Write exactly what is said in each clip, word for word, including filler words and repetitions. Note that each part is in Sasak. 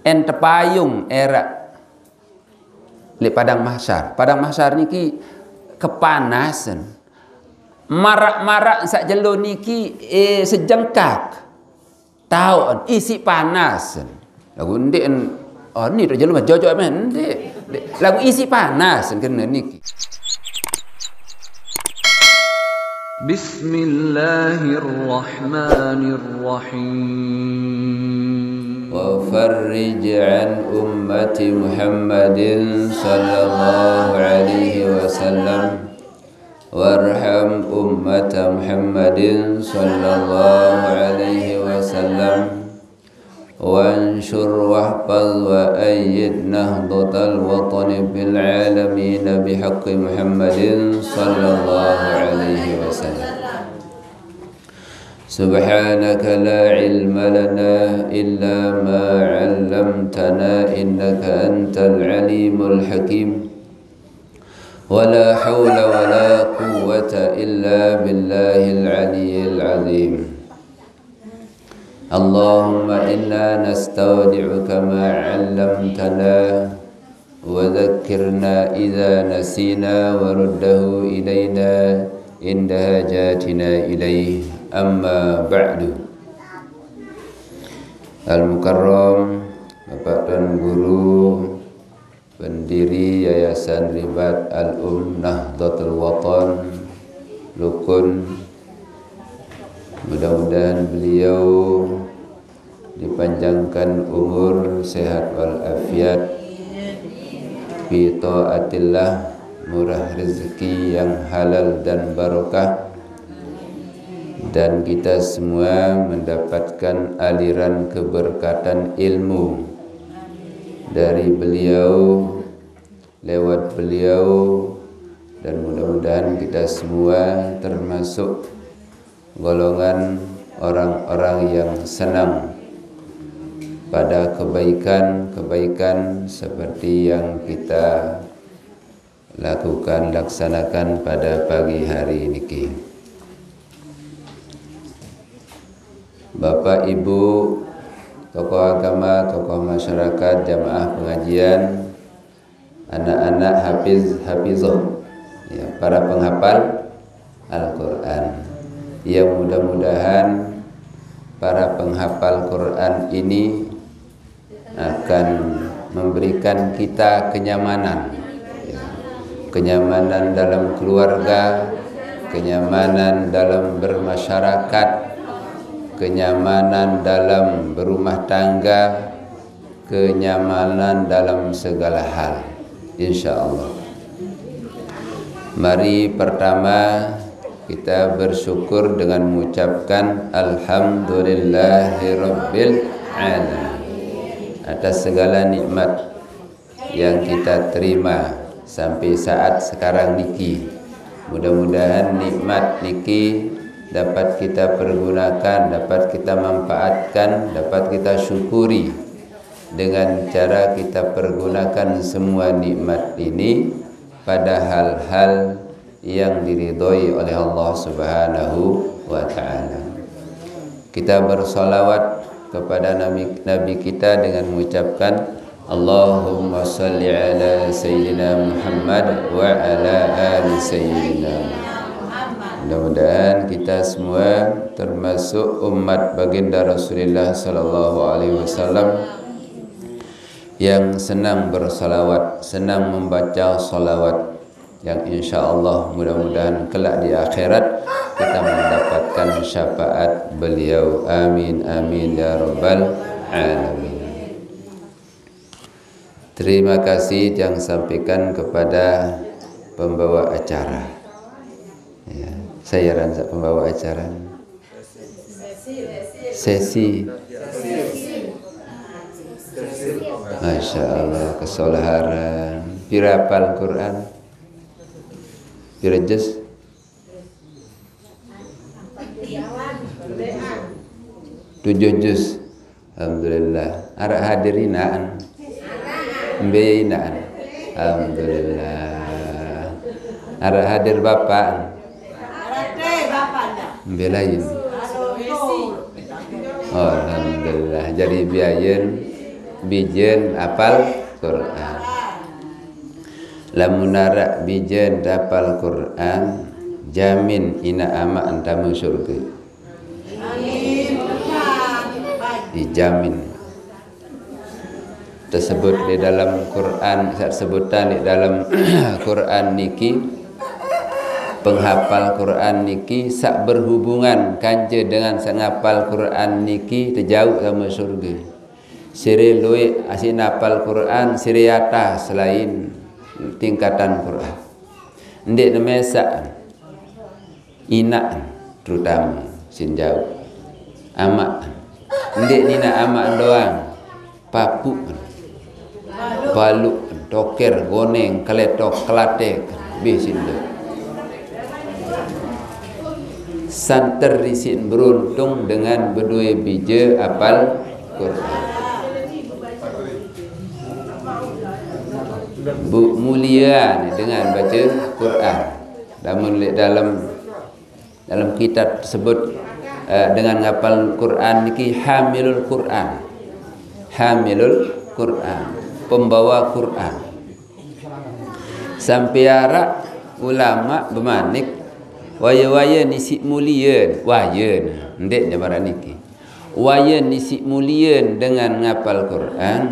en tepayung erak leq padang mahsyar. Padang mahsyar niki kepanasen. Marak-marak saq jelo niki, eh, sejengkak. Taoq isiq panas. Laguq ndeq en, oh, ni jelo mah jojok meh, ndeq. Ndeq. Laguq isiq panas kene niki. بسم الله الرحمن الرحيم. وفرج عن أمة محمد صلى الله عليه وسلم. وارحم أمة محمد صلى الله عليه وسلم. وانشر واحفظ وأيد نهضة الوطن في العالمين بحق محمد صلى الله عليه وسلم. سبحانك لا علم لنا إلا ما علمتنا إنك أنت العليم الحكيم. ولا حول ولا قوة إلا بالله العلي العظيم. اللهم إنا نستودعك ما علمتنا وذكرنا إذا نسينا ورده إلينا عند حاجتنا إليه. أما بعد. Al-Mukarram, Bapak Tuan Guru, pendiri Yayasan Ribat Al-Um Nahdlatul Watan, Lukun. Mudah-mudahan beliau dipanjangkan umur, sehat walafiat, fi taatillah, murah rezeki yang halal dan barokah, dan kita semua mendapatkan aliran keberkatan ilmu dari beliau, lewat beliau, dan mudah-mudahan kita semua termasuk golongan orang-orang yang senang pada kebaikan-kebaikan seperti yang kita lakukan, laksanakan pada pagi hari niki. Bapak, Ibu, tokoh agama, tokoh masyarakat, jamaah pengajian, anak-anak hafiz, hafizah, ya, para penghafal Al-Quran. Yang mudah-mudahan para penghafal Quran ini akan memberikan kita kenyamanan, ya. Kenyamanan dalam keluarga, kenyamanan dalam bermasyarakat, kenyamanan dalam berumah tangga, kenyamanan dalam segala hal, insya Allah. Mari pertama kita bersyukur dengan mengucapkan Alhamdulillahirabbil alamin atas segala nikmat yang kita terima sampai saat sekarang niki. Mudah-mudahan nikmat niki dapat kita pergunakan, dapat kita manfaatkan, dapat kita syukuri dengan cara kita pergunakan semua nikmat ini pada hal-hal yang diridhoi oleh Allah Subhanahu wa Ta'ala. Kita bersalawat kepada Nabi, Nabi kita dengan mengucapkan, Allahumma salli ala Sayyidina Muhammad wa ala ali Sayyidina Muhammad. Mudah-mudahan kita semua termasuk umat baginda Rasulullah sallallahu alaihi wasallam yang senang bersalawat, senang membaca salawat, yang insya Allah mudah-mudahan kelak di akhirat kita mendapatkan syafaat beliau. Amin, amin, ya rabbal alamin. Terima kasih yang sampaikan kepada pembawa acara. Ya, saya ransak pembawa acara. Sesi. Masya Allah, kesolharan. Pira hafal Quran? Pira juz? Tujuh juz. Alhamdulillah. Araq hadir inaqn? Mbe inaqn? Alhamdulillah. Araq hadir bapaqn? Mbe lain? Alhamdulillah. Jari biayen Bijen apal Quran. Lamun araq bijen apal Quran, jamin inaq amaq entame surge. Dijamin. Tersebut di dalam Quran, saq sebutan di dalam Quran niki, penghafal Quran niki saq berhubungan kance dengan saq ngapal Quran niki tejauq tame surge. Sire lueq asin apal Quran, sire atas lain tingkatan Quran. Ndeq ne mesaq. Inaq, terutame sin jauq. Amaq, ndeq ninaq amaq doang. Papuq, baluq, toker, goneng, keletok, kelatek, bih sinde. Santer isiq beruntung dengan bedoe bije apal Quran. Bu, mulie dengan bace Quran. Lamun leq dalem, dalem kitab sebut, eh, dengan ngapal Quran niki hamilul Quran. Hamilul Quran, pembawa Quran. Sampe araq ulama bemanik, waye-waye nisiq mulien, waye ne, ndeq ne maraq niki. Waye nisiq mulien dengan ngapal Quran,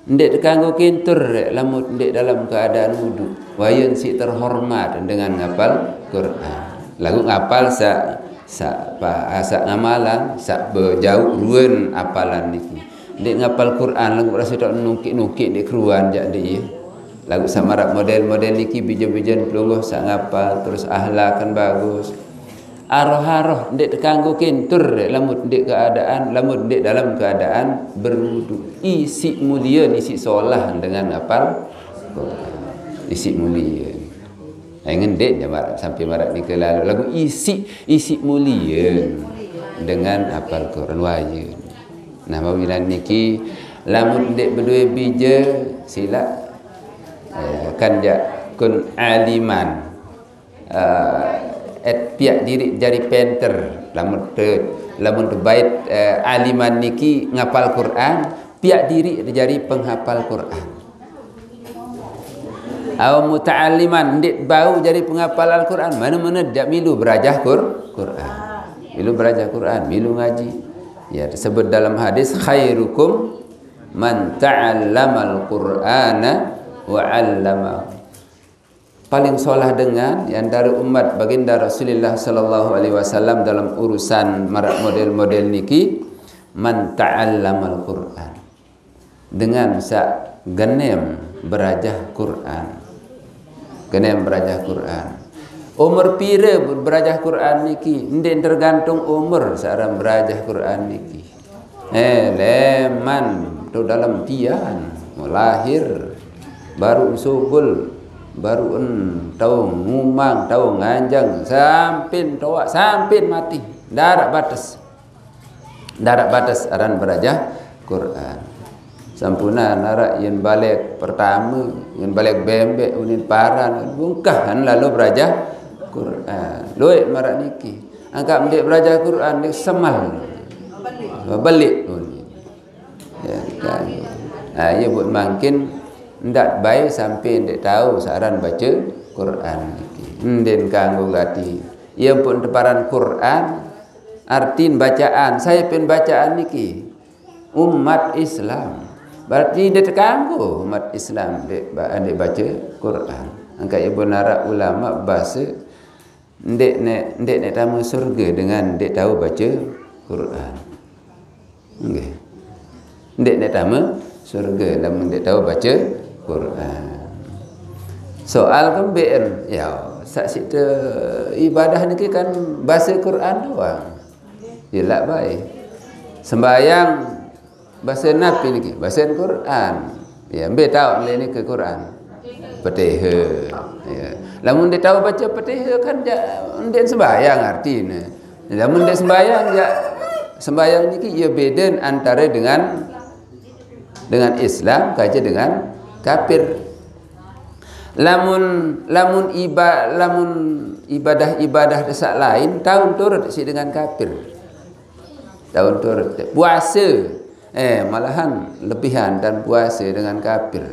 ndeq tekanggo kintur lamun ndeq dalam keadaan wudu. Waye nisiq terhormat dengan ngapal Quran. Laguq ngapal saq, saq pa-, saq ngamalan, saq bejauq ruen apalan niki. Ndeq ngapal Quran, laguq rase toq nukik-nukik ndeq keruan jaq ndeq, ye. Laguq saq maraq model-model niki, bijen-bijen pelungguh saq ngapal, terus akhlak kan bagus. Aroh-aroh ndeq tekanggo kintur lamun ndeq keadaan, lamun ndeq dalam keadaan berwudu. Isiq mulie, isiq solah dengan ngapal Quran. Isiq mulie. Ai ngendeq je maraq, sampe maraq nike lalo. Laguq isiq, isiq mulie dengan apal Quran, waye. Nah, mawinan niki, lamun ndeq bedoe bije, silaq, eh, kan jaq kun aliman. Eh, et piaq diriq jari penter. Lamun te-, lamun tebait, eh, aliman niki ngapal Quran, piaq diriq jari penghapal Quran. Aw muta'alliman, ndeq bau jari penghapal Al-Quran, mane-mane jaq milu berajah Qur-, Quran. Milu berajah Quran, milu ngaji. Ya, tersebut dalam hadis, "Khairukum man ta'allamal Qur'ana wa 'allamahu." Paling solah dengan di antara umat Baginda Rasulullah sallallahu alaihi wasallam dalam urusan maraq model-model niki, man ta'allamal Qur'an. Dengan saq genem berajah Quran. Genem berajah Quran. Umur pire berajah Quran niki? Ndeq tergantung umur saq aran berajah Quran niki. Eh, leman tu dalem tian, lahir, baruq sugul, baruq en tao ngumang, tao nganjeng, sampe toaq, sampe mati. Ndaraq bates. Ndaraq bates aran berajah Quran. Sampunan araq yen baleg pertame, yen baleg bembeq, unin paran, bungkahan lalo berajah Quran. Lueq maraq niki. Angkaq ndeq berajah Quran, ndeq semal. Beleq unin. Ya, kan. Nah, ie buat mangkin ndaq bae sampe ndeq tao saq aran bace Quran niki. Ndin kanggo gati. Ie pun teparan Quran, artin bacaan. Sai pin bacaan niki? Umat Islam. Berarti ndeq tekanggo umat Islam ndeq ba-, ndeq bace Quran. Angkaq ie pun araq ulama base, ndeq ne, ndeq ne tame surge dengan ndeq tao bace Quran. Nggih. Ndeq ne tame surge lamun ndeq tao bace Quran. Soal kembeqen, ya, saq siq te ibadah niki kan base Quran doang. Ye laq bae. Sembayang base napi niki? Base Quran. Ya, mbe taoq le niki Quran? Petihe. Ya. Lamun ndeq tao bace Petihe kan ja-, ndeq sembayang artine. Lamun ndeq sembayang, ya, sembayang niki ye beden antare dengan, dengan Islam, kaje dengan kafir. Lamun, lamun iba-, lamun ibadah-ibadah saq lain, taun turut siq dengan kafir. Taun turut. Puase, Eh, malahan lebihan tan puasa dengan kafir.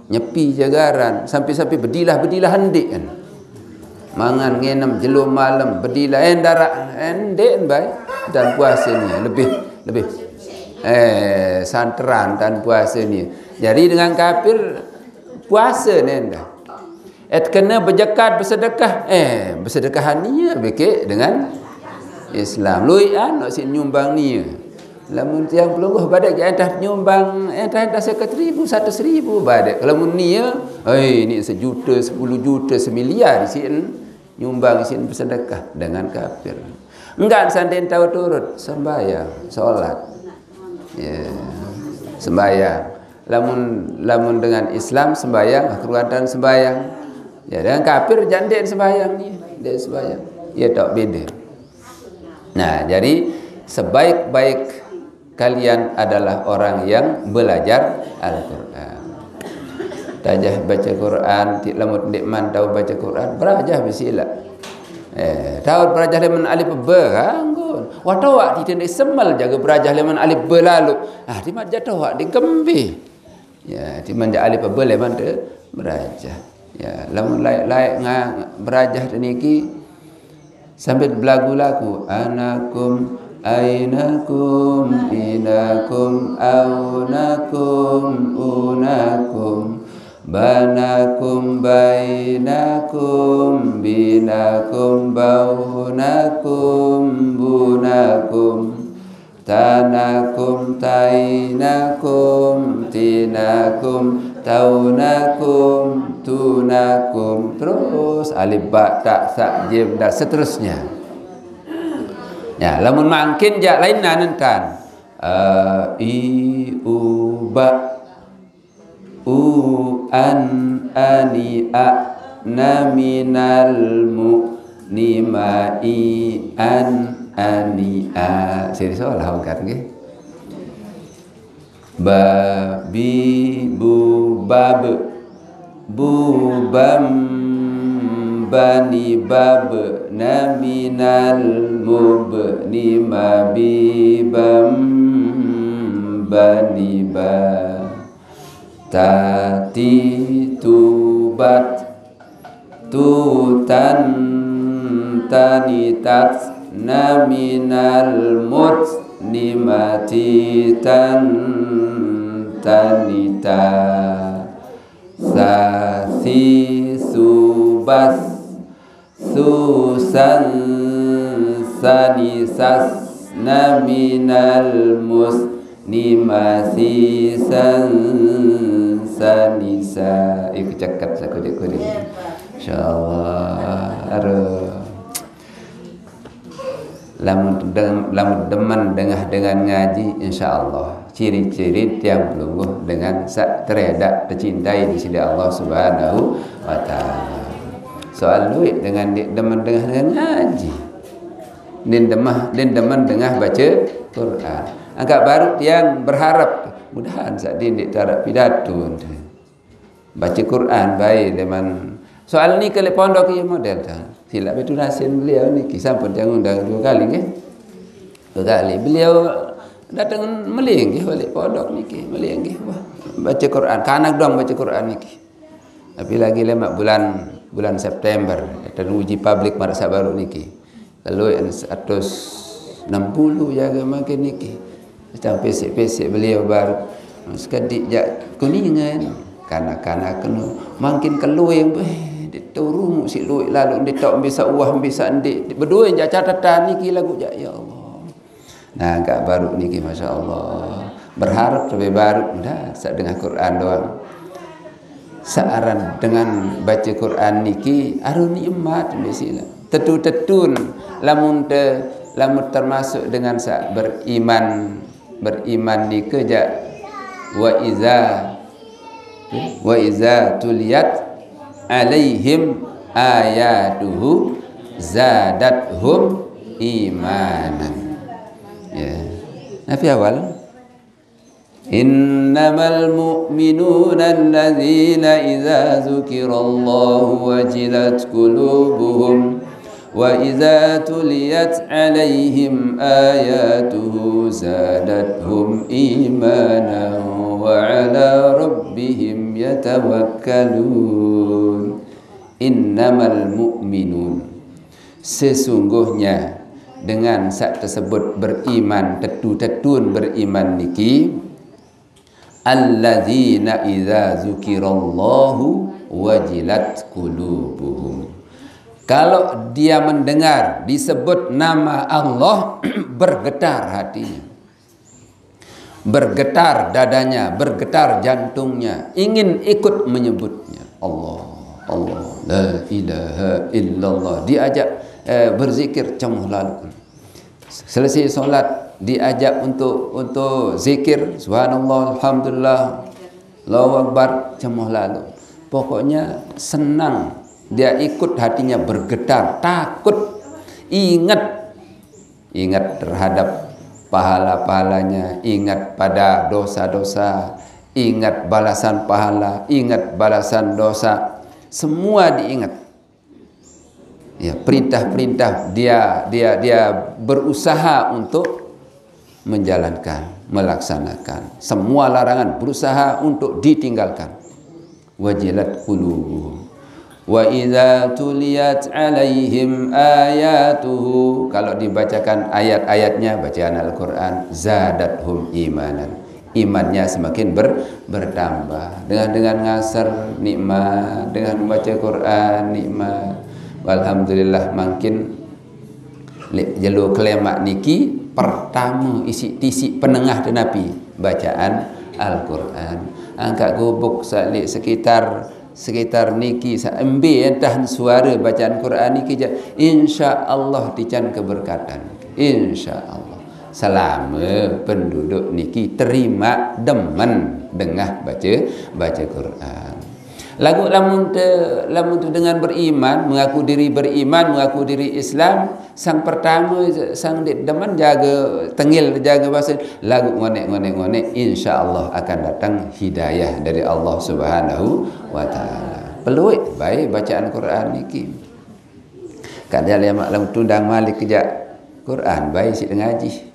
Nyepi jagaran, sampai-sampai bedilah-bedilah hendik kan. Mangan ngenem jelo malam, bedilah, eh, darak, eh, hendik bae. Tan puasa ni lebih, lebih, eh, santeran tan puasa ni. Jadi dengan kafir puasa ni dah. Et kena bejekat, besedekah. Eh, besedekah nia bekek dengan Islam. Lui anak si nyumbang nia. Lamun tiang pelungguh badek je entah nyumbang, entah, entah seket ribu, seratus ribu badek. Kalau mun nia, hei, ni sejuta, sepuluh juta, semiliar si nyumbang, si besedekah dengan kafir. Enggak sandin tahu turut, sembahyang, solat. Ya, sembahyang. Lamun, lamun dengan Islam sembahyang, keruatan sembahyang. Ya, dengan kafir jangan dia sembahyang ni, dia sembahyang. Ya tak beda. Nah, jadi sebaik-baik kalian adalah orang yang belajar Al-Quran. Tajah baca Quran, ti lamun ndik man tahu baca Quran, berajah bisilah. Eh, tahu berajah leman alif ba, anggun. Wah, tawak ti tende semal jaga berajah leman alif ba lalu. Ah, ti mat jatuh wak di kembi. Ya, ti man ja alif ba leman te berajah. Ya, lamun laik-laik nga berajah te niki sambil belagu lagu. Anakum, ainakum, inakum, aunakum, unakum, banakum, bainakum, binakum, baunakum, bunakum, tanakum, tainakum, tinakum, taunakum, tunakum. Terus alif, ba, ta, sa, jim dan seterusnya. Ya, lamun mangkin jak lain nan entan. A, i, u, ba. U, an, ani, a, na, minal, mu, ni, ma, i, an, ani, a. Seri solah ongkat nggih. Ba, bi, bu, bab. Bu, bam, bani, bab, na, minal, mub, ni, ma, bi, bam, bani, ba. Ta, ti, tu, bat, tu, tan, tani, tat, na, minal, mut, ni, ma, ti, tan, tani, ta. Sa, si, su, bas, susan, sani, sas, na, minal, mus, ni, ma, si, san, sani, sa. Eh, keceket sakudik-kudik. Insyaallah. Aduh. Lamun dem-, lamun demen dengah dengan ngaji, insyaallah ciri-ciri tiang pelungguh dengan sak teredak tercintai di sisi Allah Subhanahu wa taala. Soal duit dengan di-, demen dengah dengan ngaji. Din demah, din demen dengah baca Quran. Angkat baru tiang berharap, mudahan sak din dik tarak pidato. Baca Quran baik demen. Soal ni kali pondok iya model ta. Silap itu nasin beliau niki sampun jangan undang dua kali nggih. Dua kali beliau datang melinggih balik pondok niki, melinggih wah. Baca Quran, kanak dong baca Quran niki. Tapi lagi lemak bulan, bulan September, dan uji publik marasa baru niki. Lalu yang seratus enam puluh jaga makin niki. Macam pesek-pesek beliau baru. Sekedik jak Kuningan. Kanak-kanak kena. Makin keluar yang, eh, dia turun si luit lalu, dia tak bisa uah, bisa ndik. Berdua yang jak catatan niki lagu jak, ya Allah. Nah, angkat baru niki, masya Allah. Berharap lebih baru dah, sak dengah Quran doang. Searan dengan baca Quran niki, aru nikmat bisilah. Tetu-tetun, lamun te, lamun termasuk dengan sa beriman, beriman nika ja wa iza, wa iza tuliyat alaihim ayatuhu zadathum imanan. Ya. Nafi awal. Innamal mu'minuna alladzina idza dzukirallahu wajilat qulubuhum وإذا تليت عليهم آياته زادتهم إيمانا وعلى ربهم يتوكلون. إنما المؤمنون. Sesungguhnya dengan sak tersebut beriman, tetu-tetun beriman niki, alladzina idza dzukirallahu wajilat qulubuhum. Kalau dia mendengar disebut nama Allah, bergetar hatinya. Bergetar dadanya, bergetar jantungnya, ingin ikut menyebutnya. Allah, Allah, la ilaha illallah. Diajak eh, berzikir, cemoh lalu. Selesai solat, diajak untuk untuk zikir, subhanallah, alhamdulillah, Allahu Akbar, cemoh lalu. Pokoknya senang, dia ikut, hatinya bergetar, takut, ingat, ingat terhadap pahala-pahalanya, ingat pada dosa-dosa, ingat balasan pahala, ingat balasan dosa, semua diingat. Ya, perintah-perintah dia dia dia berusaha untuk menjalankan, melaksanakan. Semua larangan berusaha untuk ditinggalkan. Wajilat qulubuhum. Wa idza tuliyat alaihim ayatuhu, kalau dibacakan ayat-ayatnya, bacaan Al-Quran, zadathum imanan, imannya semakin ber, bertambah. Dengan dengan ngasar nikmat, dengan membaca Quran nikmat. Alhamdulillah, makin lek jelo kelemak niki, pertama isi tisi penengah tenapi bacaan Al-Quran. Angkat gubuk salik sekitar sekitar niki, sa embe entah suara bacaan Quran niki ja, insya Allah tican keberkatan, insya Allah. Selama penduduk niki terima demen dengah baca baca Quran. Lagu lamun te lamun te dengan beriman, mengaku diri beriman, mengaku diri Islam, sang pertama sang di demen jaga tengil, jaga bahasa, lagu ngonek ngonek ngonek, insya Allah akan datang hidayah dari Allah Subhanahu wa taala. Peluit baik bacaan Quran niki. Kada lama lamun tundang malik kejak Quran baik si ngaji.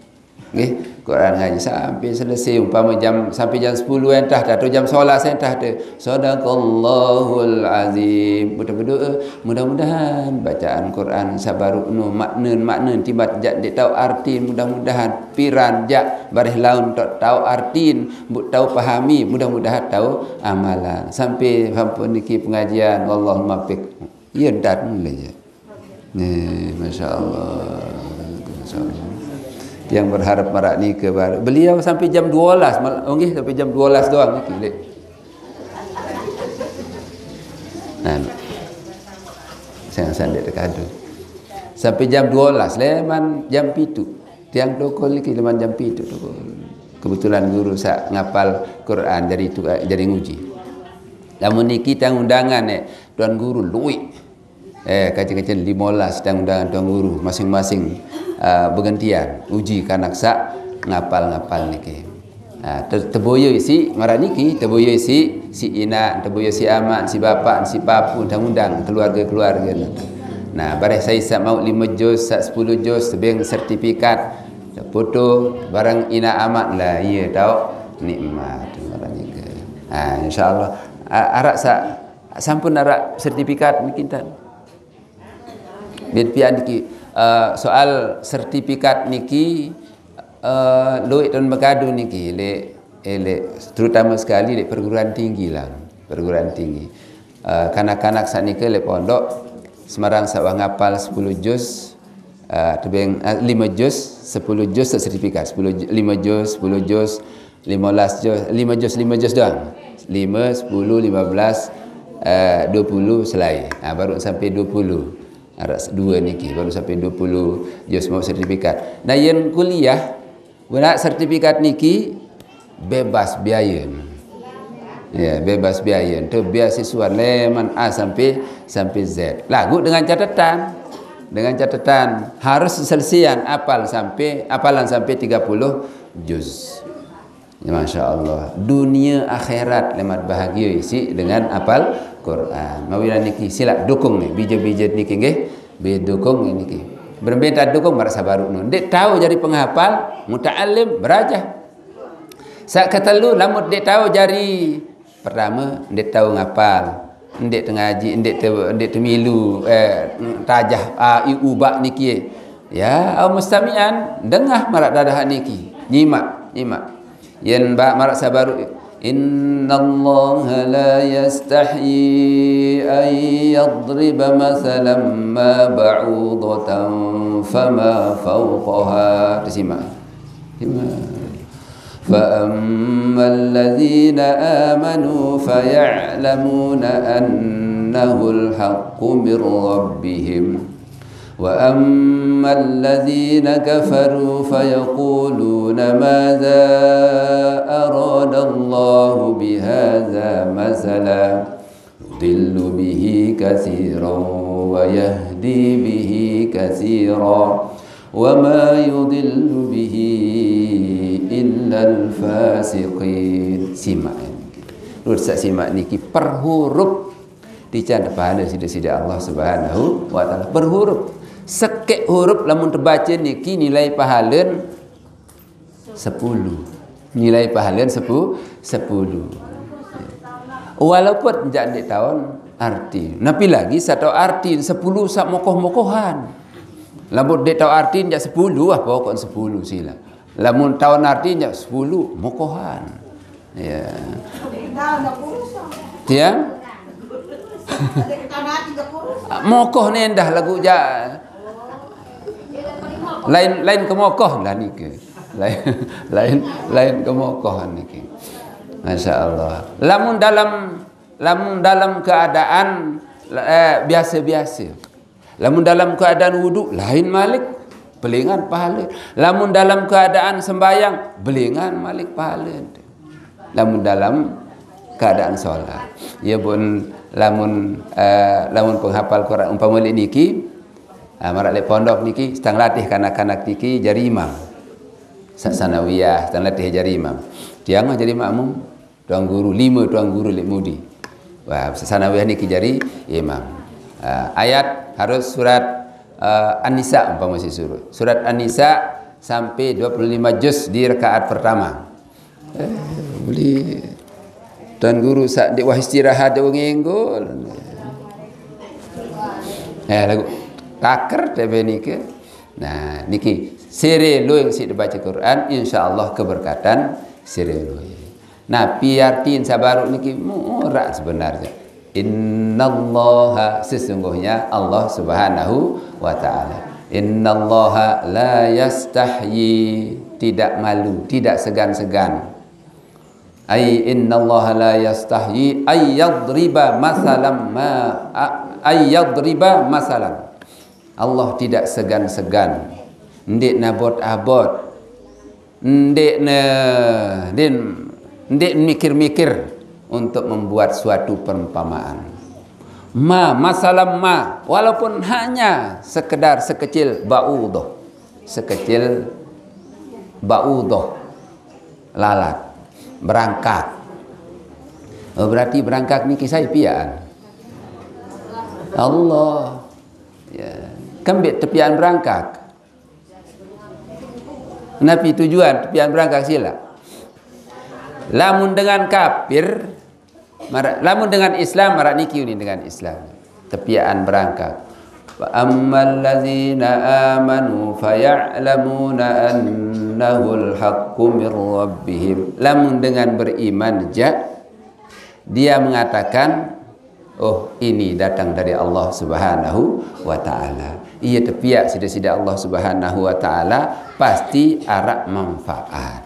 Nggih, Quran ngaji sampai selesai, umpama jam sampai jam sepuluh entah atau jam sebelas entah tu. Sadaqallahul azim. Mudah-mudahan, mudah-mudahan bacaan Quran sabaru nu makna makna tibat jak dik tahu arti, mudah-mudahan piran jak bareh laun tak tahu arti, bu tahu pahami, mudah-mudahan tahu amalan. Sampai sampun niki pengajian, wallahul muwaffiq. Ya, dat mulai je. Ni, masya Allah. Masya Allah. Yang berharap marak ni ke baru. Beliau sampai jam dua belas malam. Oh, nggih, sampai jam dua belas doang niki, lek. Nah. Saya sangat dekat tu. Sampai jam dua belas leman jam pitu. Tiang tokol niki leman jam pitu tokol. Kebetulan guru sak ngapal Quran jadi tu jadi nguji. Lamun niki tang undangan eh tuan guru luik. Eh, kacil-kacil lima belas tang undangan tuan guru masing-masing uh, bergantian uji kanak sak ngapal-ngapal niki. Ha, te, teboyo isi marak niki, teboyo isi si ina, teboyo si amak, si bapak, si papu, tang undang keluarga-keluarga ni. Nah, bareh saya sak mau lima juz, sak sepuluh juz, sebeng sertifikat, foto, barang ina amak lah, iya tau nikmat marak niki. Ha, insya Allah. Arak sak sampun arak sertifikat niki tan. Bin pian niki uh, soal sertifikat niki uh, luik dan bekadu niki lek eh, lek terutama sekali lek perguruan tinggi lah. Perguruan tinggi. Uh, kanak-kanak saat niki lek pondok Semarang sak wah ngapal sepuluh juz uh, tebeng uh, lima juz, sepuluh juz sertifikat, sepuluh lima juz, sepuluh juz, lima belas juz, lima juz, lima juz doang. Lima, sepuluh, lima belas, uh, dua puluh selai. Ha, baru sampai dua puluh. Arak dua niki baru sampai dua puluh juz mau sertifikat. Nah, yen kuliah, guna sertifikat niki bebas biaya. Ya, bebas biaya. Tu beasiswa leman A sampai sampai Z. Lagu dengan catatan. Dengan catatan harus selesaian apal sampai apalan sampai tiga puluh juz. Ya, masya Allah. Dunia akhirat lemat bahagia isi dengan apal Quran. Mawila niki silap dukung ni bija-bija niki nggih. Bidukung ini ki. Berembe tak dukung marasa baru no. Ndik tahu jari penghafal, muta'allim, beraja. Sak ketelu, lamun ndik tahu jari pertama, ndik tahu ngapal, ndik tengaji, ndik te, ndik temilu, eh, tajah a i u ba niki. Ya, au mustami'an, dengah marak dadah niki. Nyimak, nyimak. Yen ba marak sabaru, innallaha la yastahyi an yadriba masalan ma ba'udatan fama fawqaha. Tersimak. Tersimak. فأما الذين آمنوا فيعلمون أنه الحق من ربهم وأما الذين كفروا فيقولون ماذا أراد الله بهذا مثلا يضل به كثيرا ويهدي به كثيرا وما يضل به إلا الفاسقين. Simak. Lur sak simak niki per huruf dican pahala sida-sida Allah Subhanahu wa taala. Per huruf. Sekek huruf lamun tebaca niki nilai pahalen sepuluh. Nilai pahalen sepu-, sepuluh. Walaupun jak ndik taun arti. Napi lagi satu arti sepuluh sak mokoh-mokohan. Lamun ndik taun arti jak sepuluh, ah, pokok sepuluh sila. Lamun taun arti jak sepuluh, mokohan. Ya. Tiang? Mokoh nendah lagu ja. Lain, lain ke mokoh lah niki. Lain, lain, lain ke mokoh niki. Masya Allah. Lamun dalam, lamun dalam keadaan, eh, biasa-biasa. Lamun dalam keadaan wudu, lain malik, belingan pahala. Lamun dalam keadaan sembayang, belingan malik pahala. Lamun dalam keadaan sholat. Ya pun, lamun, eh, lamun penghafal Quran umpama lek niki, ah, marak lek pondok niki, setang latih kanak-kanak niki jari imam. Sak sanawiyah, setang latih jari imam. Tiang mah jari makmum. Tuan guru, lima tuan guru lek mudi. Wah, sanawiyah niki jari imam. Ah, ayat harus surat, ah, An-Nisa umpama si suruh. Surat An-Nisa sampai dua puluh lima juz di rakaat pertama. Eh, boleh. Tuan guru sak dek wah istirahat dek ngenggo. Eh, lagu taker tebe niki. Nah, niki sire lo yang sik dibaca Quran, insya Allah keberkatan sire lo. Nah, piartin sabaru niki murak sebenarnya. Innallaha, sesungguhnya Allah Subhanahu wa taala. Innallaha la yastahyi, tidak malu, tidak segan-segan. Ai innallaha la yastahyi ay yadriba masalam ma a-, ay yadriba masalam. Allah tidak segan-segan. Ndik nabot-abot. Ndik ne, din, ndik mikir-mikir untuk membuat suatu perumpamaan. Ma, masalah ma, walaupun hanya sekedar sekecil ba'udah, sekecil ba'udah, lalat, berangkak. Oh, berarti berangkak ni kisah piaan. Allah. Ya. Kembit tepian berangkak. Napi tujuan tepian berangkak sila? Lamun dengan kafir, mara-, lamun dengan Islam, marak niki unin dengan Islam. Tepian berangkak. Wa ammal ladzina amanu faya'lamuna annahul haqqu mir rabbihim. Lamun dengan beriman ja, dia mengatakan, "Oh, ini datang dari Allah Subhanahu wa taala." Iya tepiak sida-sida Allah Subhanahu wa taala, pasti arak manfaat.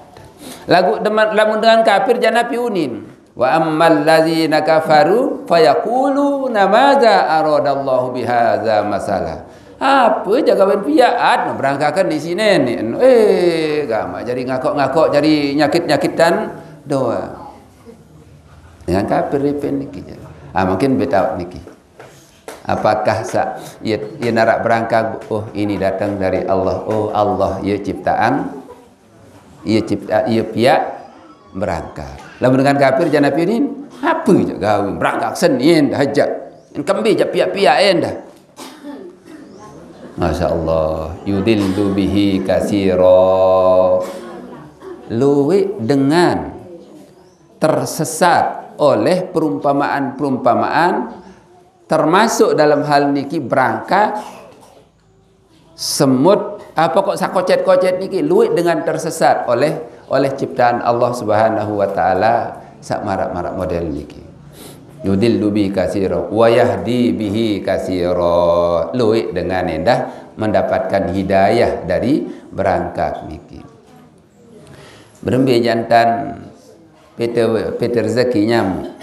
Lagu deman, lamun dengan kafir ja napi unin. Wa ammal ladzina kafaru fayaquluna madza aradallahu bihadza masala. Apa ja gawen piak, at, berangkakan di sini ni. Eh, gamak jadi ngakok-ngakok, jadi nyakit-nyakitan doa. Dengan kafir ripin niki. Ah, mungkin betawa niki. Apakah sa-, ia, ia narak berangkak, "Oh, ini datang dari Allah. Oh, Allah, ia ciptaan, ia cipta, ia piak berangkak." Lamun dengan kafir ja napi unin, apa ja gawi berangkak Senin dah aja. Kembe ja piak-piak endah. Masya Allah, yudillu bihi kasiro. Luwih dengan tersesat oleh perumpamaan-perumpamaan, termasuk dalam hal niki berangkat, semut, apa kok sakocet-kocet niki, luwih dengan tersesat oleh oleh ciptaan Allah Subhanahu wa taala, sak marak-marak model niki. Yudillu bihi kasiro wa yahdi bihi kasiro. Luwih dengan endah mendapatkan hidayah dari berangkat niki. Berembe jantan Peter Peter rezeki nyamuk.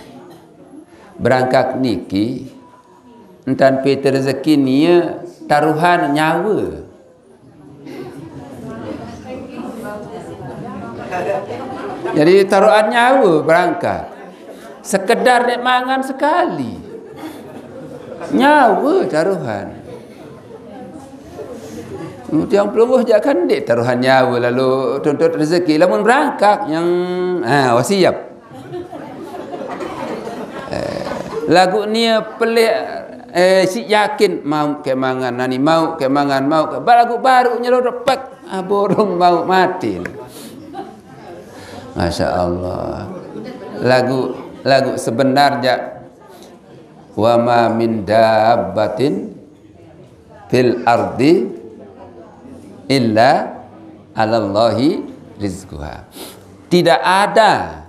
Berangkat niki entan Peter rezeki nia taruhan nyawa. Jadi taruhan nyawa berangkat. Sekedar nek mangan sekali. Nyawa taruhan. Tiang pelungguh jak kan dek taruhan nyawa lalu tuntut rezeki. Lamun berangkat yang ah wasiap. Eh, lagu nia pelih eh si yakin mau ke mangan nani mau ke mangan mau ke lagu baru nyelodok pek ah, burung mau mati. Masya Allah. Lagu lagu sebenarnya wa ma min dabbatin fil ardi illa alallahi rizquha. Tidak ada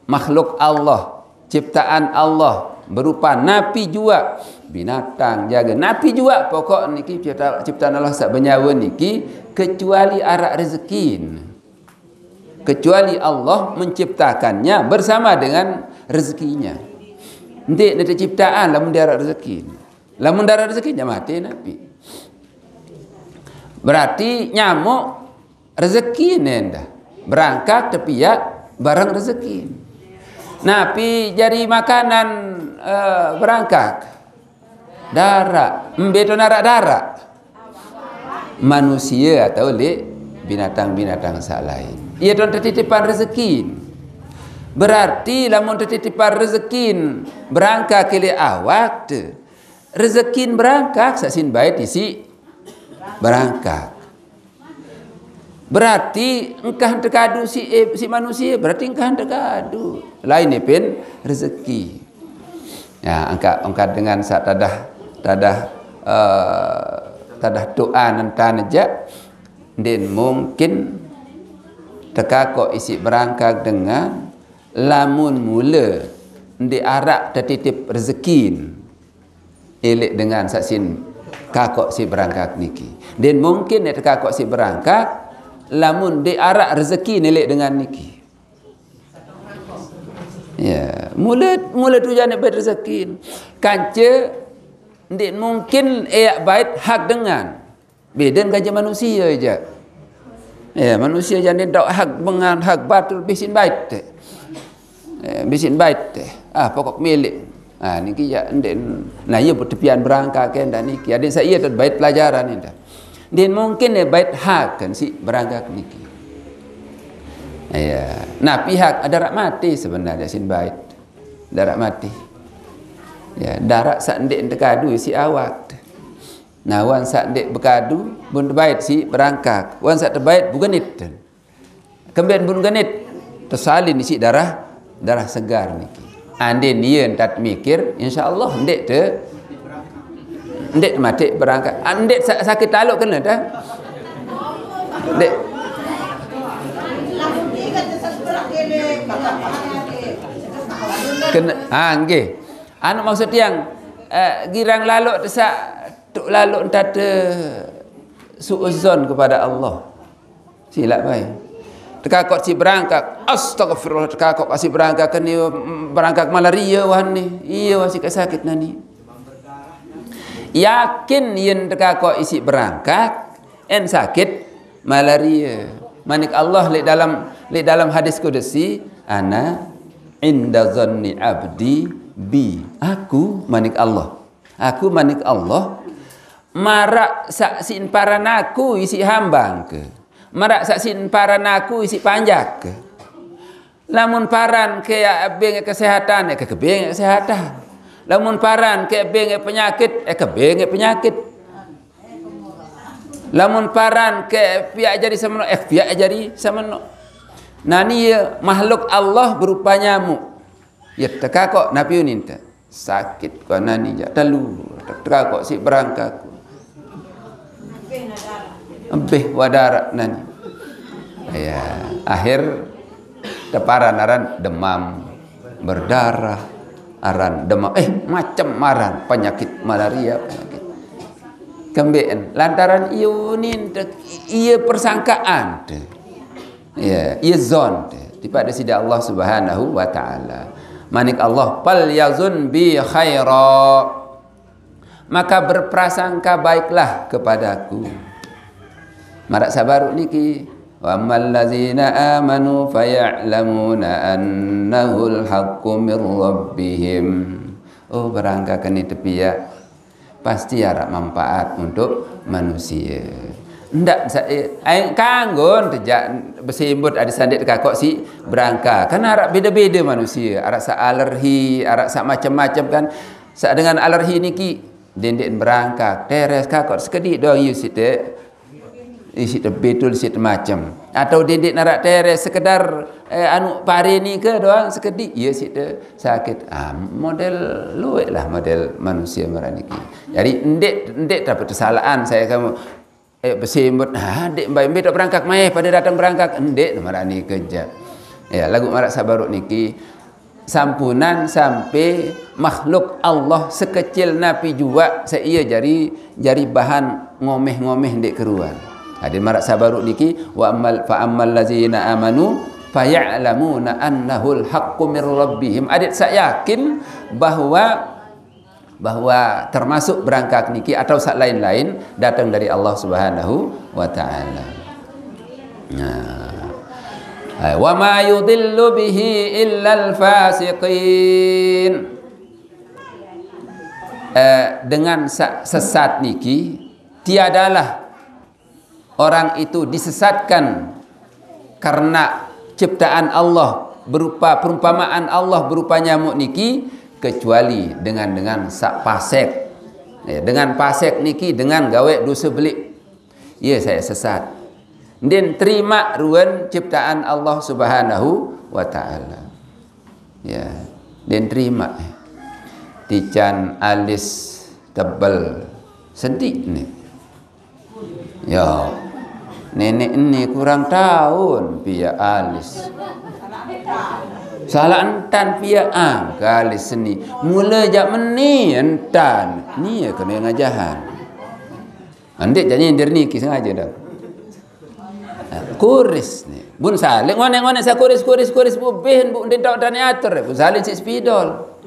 makhluk Allah, ciptaan Allah berupa napi jua binatang jaga napi jua pokok niki cipta, ciptaan Allah sak benyawa niki kecuali arak rezekin. Kecuali Allah menciptakannya bersama dengan rezekinya. Nanti nanti ciptaan lamun dia arak rezeki. Lamun dia arak rezeki dia mati napi. Berarti nyamuk rezeki nenda. Berangkat tepiak barang rezeki. Napi jadi makanan uh, berangkat. Darak. Mbe to narak darak. Manusia atau lek binatang-binatang sak lain. Ia tuan tertitipan rezeki. Berarti lamun tertitipan rezeki berangkat ke lek awak tu. Rezeki berangkat sak sin bait isi berangkat. Berarti engkah terkadu si eh, si manusia, berarti engkah terkadu. Lain ni pin rezeki. Ya, angkat angkat dengan sak tadah tadah uh, tadah doa nentan aja. Din mungkin teka kok isi berangkat dengan lamun mula di arak tertitip rezeki. Elek dengan sak sin kakok si berangkat niki. Din mungkin nek kakok si berangkat lamun di arak rezeki nelik dengan niki. Ya, mula mula tu jane bait rezeki. Kanca ndik mungkin eyak bait hak dengan. Beden kanca manusia aja. Ya, manusia jane dok hak dengan hak batul bisin bait. Eh, bisin bait teh. Ah, pokok milik. Ah, niki ya enden. Nah, iya tepian berangkat ke ndak niki. Adin saya tu bait pelajaran ni dah. Din mungkin ya bait hak kan si berangkat niki. Ya. Nah, pihak ada rak mati sebenarnya sin bait. Ada rak mati. Ya, darak sak ndik tekadu si awak. Nah, wan sak ndik bekadu bun bait si berangkat. Wan sak tebait bugenit. Kemben bun genit tersalin isi darah darah segar niki. Andin iya entat mikir, insyaallah ndek te ndek mati berangkat. Ah, ndek sa- sakit taluk kena dah. Ndek kena ah nggih. Anu maksud tiang eh, girang laluk tesak tuk laluk entat te suuzon kepada Allah. Silap bae. Tekakok si berangkak. Astagfirullah, tekakok si berangkak keni berangkak malaria wah ni. Iya wah si sakit nani. Yakin yen tekakok isi berangkak en sakit malaria. Manik Allah lek dalam lek dalam hadis kudusi, ana inda zanni abdi bi. Aku manik Allah. Aku manik Allah marak sak sin paran aku isi hambang ke. Marak sak sin paran aku isi panjak ke. Lamun paran ke ya beng kesehatan ya ke beng kesehatan. Lamun paran ke beng penyakit ya ke beng penyakit. Lamun paran ke piak jari sameno, eh, piak jari sameno. Nani ye makhluk Allah berupa nyamuk. Ye teka kok napi unin te. Sakit ko nani ja telu. Teka kok si berangkaku. Ebeh wadarak nani. Ya, akhir teparan aran demam berdarah, aran demam, eh, macam aran penyakit malaria, penyakit. Kembeen lantaran iunin te, iya persangkaan te. Ya, iya zon te. Tiba ada sida Allah Subhanahu wa Ta'ala. Manik Allah, "Fal yazun bi khaira." Maka berprasangka baiklah kepadaku. Marak sabaru niki, "Wa ammal ladzina amanu faya'lamuna annahul haqqu mir rabbihim." Oh, berangka kene tepiak, pasti arak manfaat untuk manusia. Ndak sa-, eh, ai kanggon tejak besimbut ada sandik tekakok si berangka. Kan arak beda-beda manusia, arak sa alergi, arak sa macam-macam kan. Sa dengan alergi niki, dendek berangka, teres kakok sekedi doang, you situ. Isi te betul, isi te macam. Atau dendek narak teres sekedar, eh, anu pare ni ke doang sekedi, iya situ sakit. Ah, model luwek lah model manusia marah niki. Jadi, ndek, ndek dapat kesalahan saya kamu. Eh, besimbut, ah, dek mbai, mbai tak berangkat, mai pada datang berangkat. Ndek marah ni kerja. Ya, lagu marak sabaruk niki. Sampunan sampai makhluk Allah sekecil napi jua seia jari, jari bahan ngomeh-ngomeh ndek keruan. Hadin marak sabaruk niki, "Wa ammal, fa ammal lazina amanu faya'lamuna annahul haqqu mir rabbihim." Adik sak yakin bahwa, bahwa termasuk berangkat niki atau sak lain-lain datang dari Allah Subhanahu wa Ta'ala. Nah. Hai, "Wa ma yudillu bihi illal fasiqin." Eh, dengan sa-, sesat niki, tiadalah orang itu disesatkan karena ciptaan Allah berupa, perumpamaan Allah berupa nyamuk niki, kecuali dengan, dengan sak pasek. Ya, dengan pasek niki, dengan gawe dosa belik. Ya, saya sesat. Ndin terima ruan ciptaan Allah Subhanahu wa Ta'ala. Ya, ndin terima. Tican alis tebel sedik ni. Ya, nenek ni kurang tahun pia alis. Salah entan pia ang ke alis seni. Mula jak meni entan. Ni ya kena ngajahan. Andik janji ndir niki sengaja dah. Kuris ni. Bun salin ngonek-ngonek sa kuris, kuris, kuris bubih, bu ndin tau tani atur. Bun salin si spidol.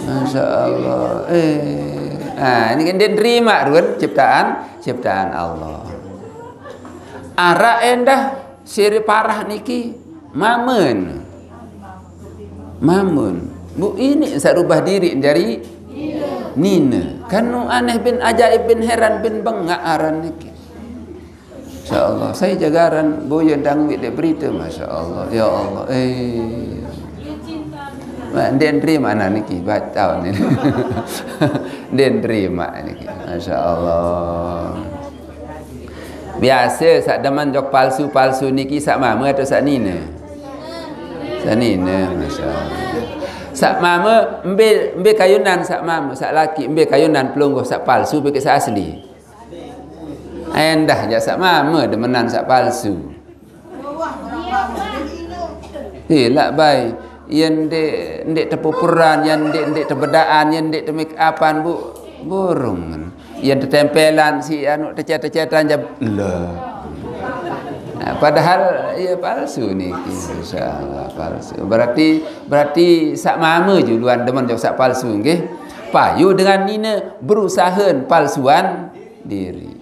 Masya Allah. Eh. Ah, ini kan dia nerima ruan ciptaan, ciptaan Allah. Arak endah siri parah niki mamen. Mamen. Bu ini sa rubah diri jari nina. Kanu aneh bin ajaib bin heran bin bengak aran niki. Masya Allah, saya jagaran boya dang wik dek berita, Masya Allah. Ya Allah, eh. Mak, dia nerima anak niki, batal ni. Dia nerima niki, Masya Allah. Biasa sak demen jok palsu-palsu niki sak mama atau sak nina? Sak nina, Masya Allah. Sak mama, embe, embe kayunan sak mama, sak laki, embe kayunan pelungguh sak palsu, bikit sak asli. Endah jak sak mama demenan sak palsu. Silak bai. Yen dek, dek tepupuran, yen dek, dek tebedaan, yen dek temake upan, bu, burung. Yen tetempelan si anu tecet-tecetan jab le. Nah, padahal ya palsu niki, insyaallah palsu. Berarti, berarti sak mama juluan demen jok sak palsu nggih. Payu dengan nina berusaha palsuan diri.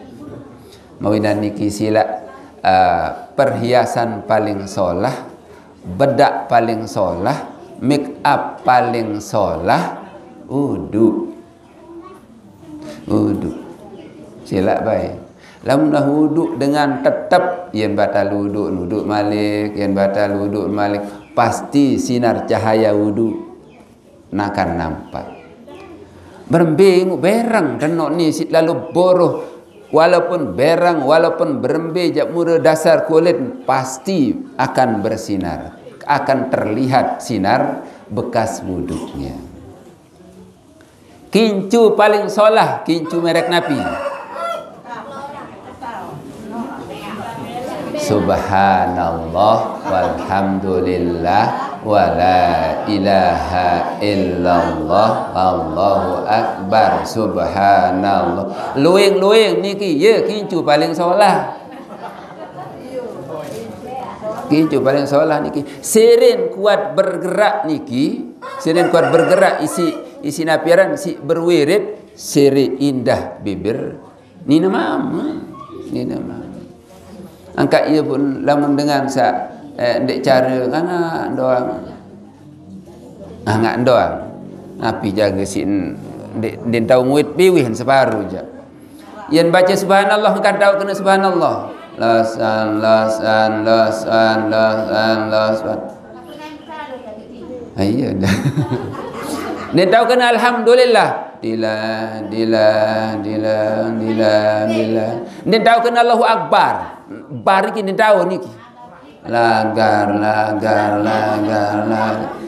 Mawinan niki silak, ah, perhiasan paling solah, bedak paling solah, make up paling solah, udu. Udu. Silak bai. Lamun dah udu dengan tetep, yen batal udu, nudu malik, yen batal udu malik, pasti sinar cahaya udu nakan nampak. Berembe ngu bereng tenok ni sit lalu boroh. Walaupun bereng, walaupun berembe jak mure dasar kulit, pasti akan bersinar, akan terlihat sinar bekas wuduknya. Kincu paling solah, kincu merek napi? Subhanallah, walhamdulillah, wala ilaha illallah, Allahu Akbar, subhanallah. Luing-luing niki, ya, kincu paling solah. Kincu paling solah niki. Sirin kuat bergerak niki. Sirin kuat bergerak, isi, isi napiaran, si berwirid, siri indah bibir. Nina mama. Nina mama. Angkat ia pun lamun dengan sa, eh, dek cara nganga doang. Nganga doang. Api jaga si dek, dek tahu nguit piwih separuh je. Yang baca subhanallah kan tahu kena subhanallah. Lasan, lasan, lasan, lasan, lasan. Ah, iya dah. Dia tahu kena alhamdulillah. Dila, dila, dila, dila, dila. Dia tahu kena Allahu Akbar. Bar ni dia tahu ni. Lagar, lagar, lagar, lagar.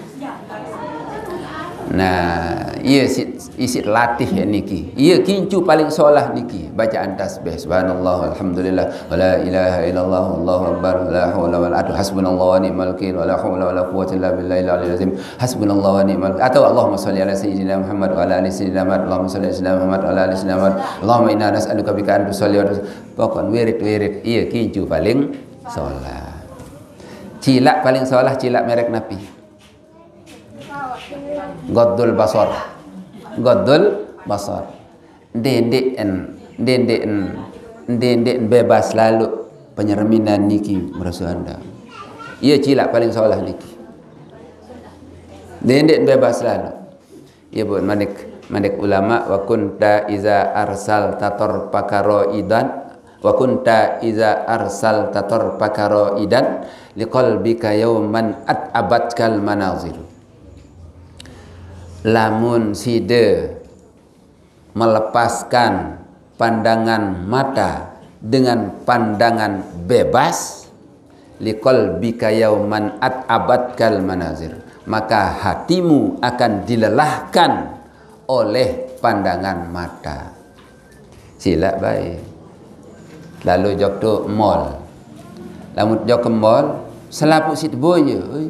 Nah, iya sit, isit latih ya niki. Iya kincu paling solah niki. Bacaan tasbih. Subhanallah, alhamdulillah, wala ilaha illallah, Allahu akbar, la haula wala, aduh, hasbunallah wa ni'mal wakil, wala haula wala quwwata illa billahil aliyil azim. Hasbunallah wa ni'mal wakil. Atau Allahumma shalli ala sayyidina Muhammad wa ala ali sayyidina Muhammad. Allahumma shalli ala sayyidina Muhammad wa ala ali sayyidina Muhammad. Allahumma inna nas'aluka bika an tusalli wa tus-, pokok wirid-wirid. Iya kincu paling solah. Cilak paling solah, cilak merek napi? Ghaddul basar. Ghaddul basar. Dendek en, dendek en, dendek en bebas lalu penyerminan niki merasa anda. Iya cilak paling solah niki. Dendek en bebas lalu. Iya buat manik, manik ulama, wa kunta iza arsal tator pakaro idan, wa kunta iza arsal tator pakaro idan, liqalbika yauman at abatkal manazir. Lamun side melepaskan pandangan mata dengan pandangan bebas, liqalbika yauman at abatkal manazir, maka hatimu akan dilelahkan oleh pandangan mata. Silak baik. Lalu jok tu mall. Lamun jok ke mall, selaput sit boy je. Oi.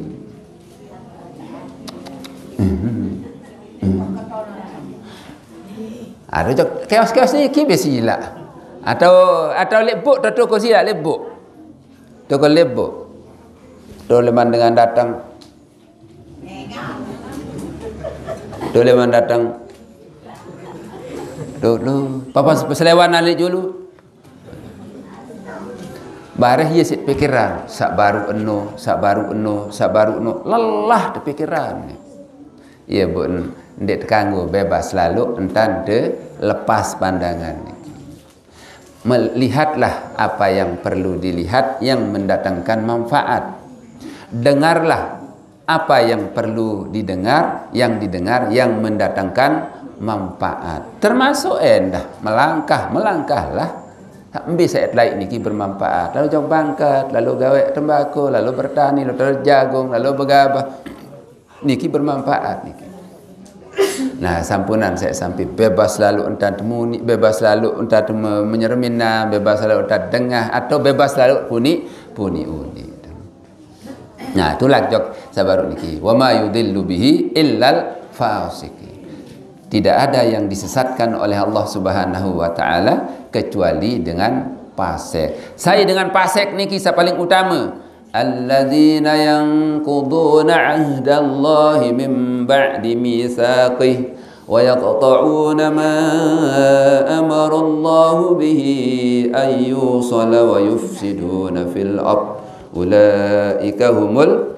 Ada jok kios-kios ni kibis silak. Atau, atau lebok tu toko silak lebok. Toko lebok. Tu leman dengan datang. Tu leman datang. Tu, tu. Papa peselewan alik dulu. Bareh iya sit pikiran, sak baru eno, sak baru eno, sak baru eno, lelah tu pikiran. Iya buat ndek tekanggu bebas lalu entan te lepas pandangan. Melihatlah apa yang perlu dilihat yang mendatangkan manfaat. Dengarlah apa yang perlu didengar, yang didengar yang mendatangkan manfaat. Termasuk endah melangkah, melangkahlah. Ambil saya lain niki bermanfaat. Lalu jauh bangkat, lalu gawe tembako, lalu bertani, lalu terjagung, lalu bergabah. Niki bermanfaat niki. Nah, sampunan saya sampai bebas lalu entah temuni, bebas lalu entah temu menyermina, bebas lalu entah dengah, atau bebas lalu puni, puni uni. Nah, itulah jok sabaru niki. Wa ma yudillu bihi illal fasiqin. Tidak ada yang disesatkan oleh Allah Subhanahu wa taala kecuali dengan pasek. Saya dengan pasek niki saya paling utama. Alladzina yanquduna ahdallahi min ba'di mitsaqih wa yaqta'una ma amara Allahu bihi an yusala wa yufsiduna fil ard. Ulaika humul,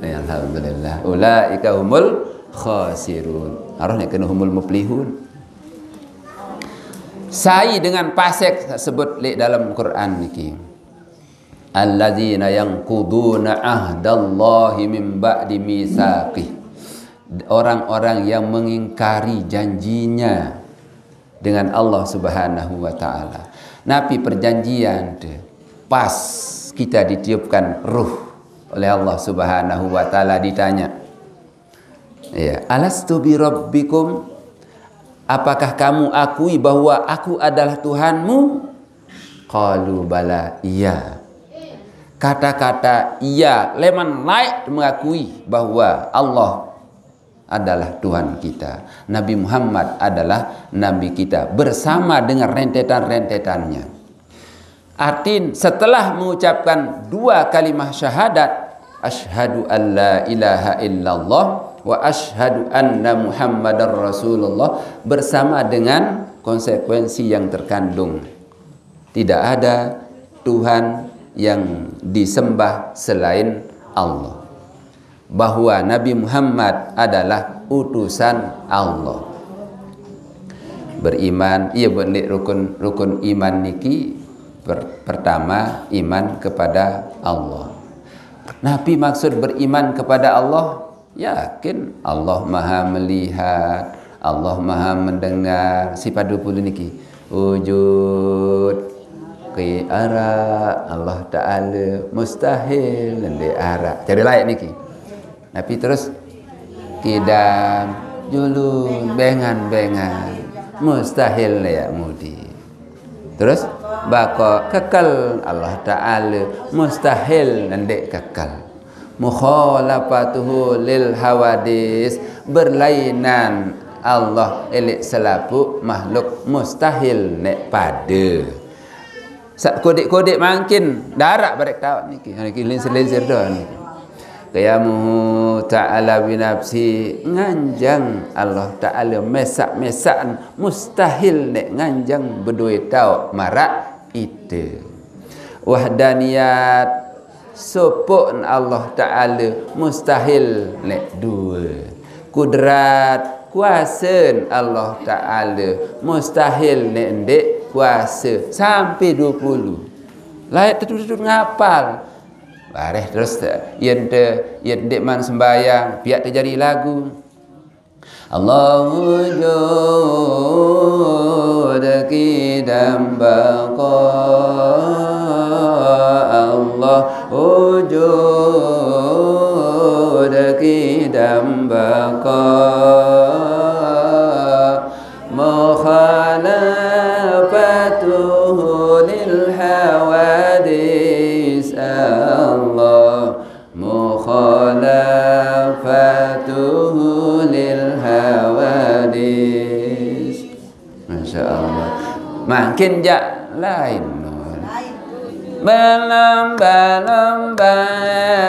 ya, alhamdulillah. Ulaika humul khasirun. Harusnya kena humul muflihun. Sai dengan pasek sebut lek dalam Quran niki. Alladzina yanquduna ahdallahi min ba'di mitsaqih. orang-orang yang mengingkari janjinya dengan Allah Subhanahu wa Ta'ala. Napi perjanjian tu? Pas kita ditiupkan ruh oleh Allah Subhanahu wa Ta'ala, ditanya, ya, "Alastu bi rabbikum?" Apakah kamu akui bahwa aku adalah Tuhanmu? Qalu bala, iya. Kata-kata iya leman layak mengakui bahwa Allah adalah Tuhan kita. Nabi Muhammad adalah Nabi kita bersama dengan rentetan-rentetannya. Artin, setelah mengucapkan dua kalimah syahadat, "Asyhadu an la ilaha illallah wa asyhadu anna Muhammadar Rasulullah," bersama dengan konsekuensi yang terkandung. Tidak ada Tuhan yang disembah selain Allah. Bahwa Nabi Muhammad adalah utusan Allah. Beriman, iya, benik rukun, rukun iman niki per-, pertama, iman kepada Allah. Napi maksud beriman kepada Allah? Yakin Allah Maha Melihat, Allah Maha Mendengar. Sifat dua puluh niki. Wujud, ki ara, Allah Ta'ala, mustahil ndeq araq. Cari layak niki. Tapi terus, kidam, julun, bengan-bengan, mustahil ndeq mudi. Terus, baqa, kekel, Allah Ta'ala, mustahil ndeq kekel. Mukhalafatuhu lil hawadis, berlainan Allah eleq selapuq makhluk, mustahil neq pade. Saq kodeq-kodeq mangkin, daraq bareq taoq niki. Niki linsir-linsir doang niki. Qiyamuhu ta'ala binafsi, nganjeng Allah Ta'ala mesaq-mesaqan, mustahil neq nganjeng bedoe taoq maraq ite. Wahdaniyat, sopoqn Allah Ta'ala, mustahil neq due. Kudrat, kuasen Allah Ta'ala, mustahil neq ndeq kuase, sampe due puluh. Laeq tetu-tetu ngapal. Bareh terus, yen te, yen ndeqman sembahyang, piaq te jari lagu. Allah wujud, qidam, baqa. Allah wujud, qidam, baqa. Mukhalafatuhu lil hawadis. Allah mukhalafatuhu lil hawadis. Masya Allah. Makin jaq lain. Berlomba-lomba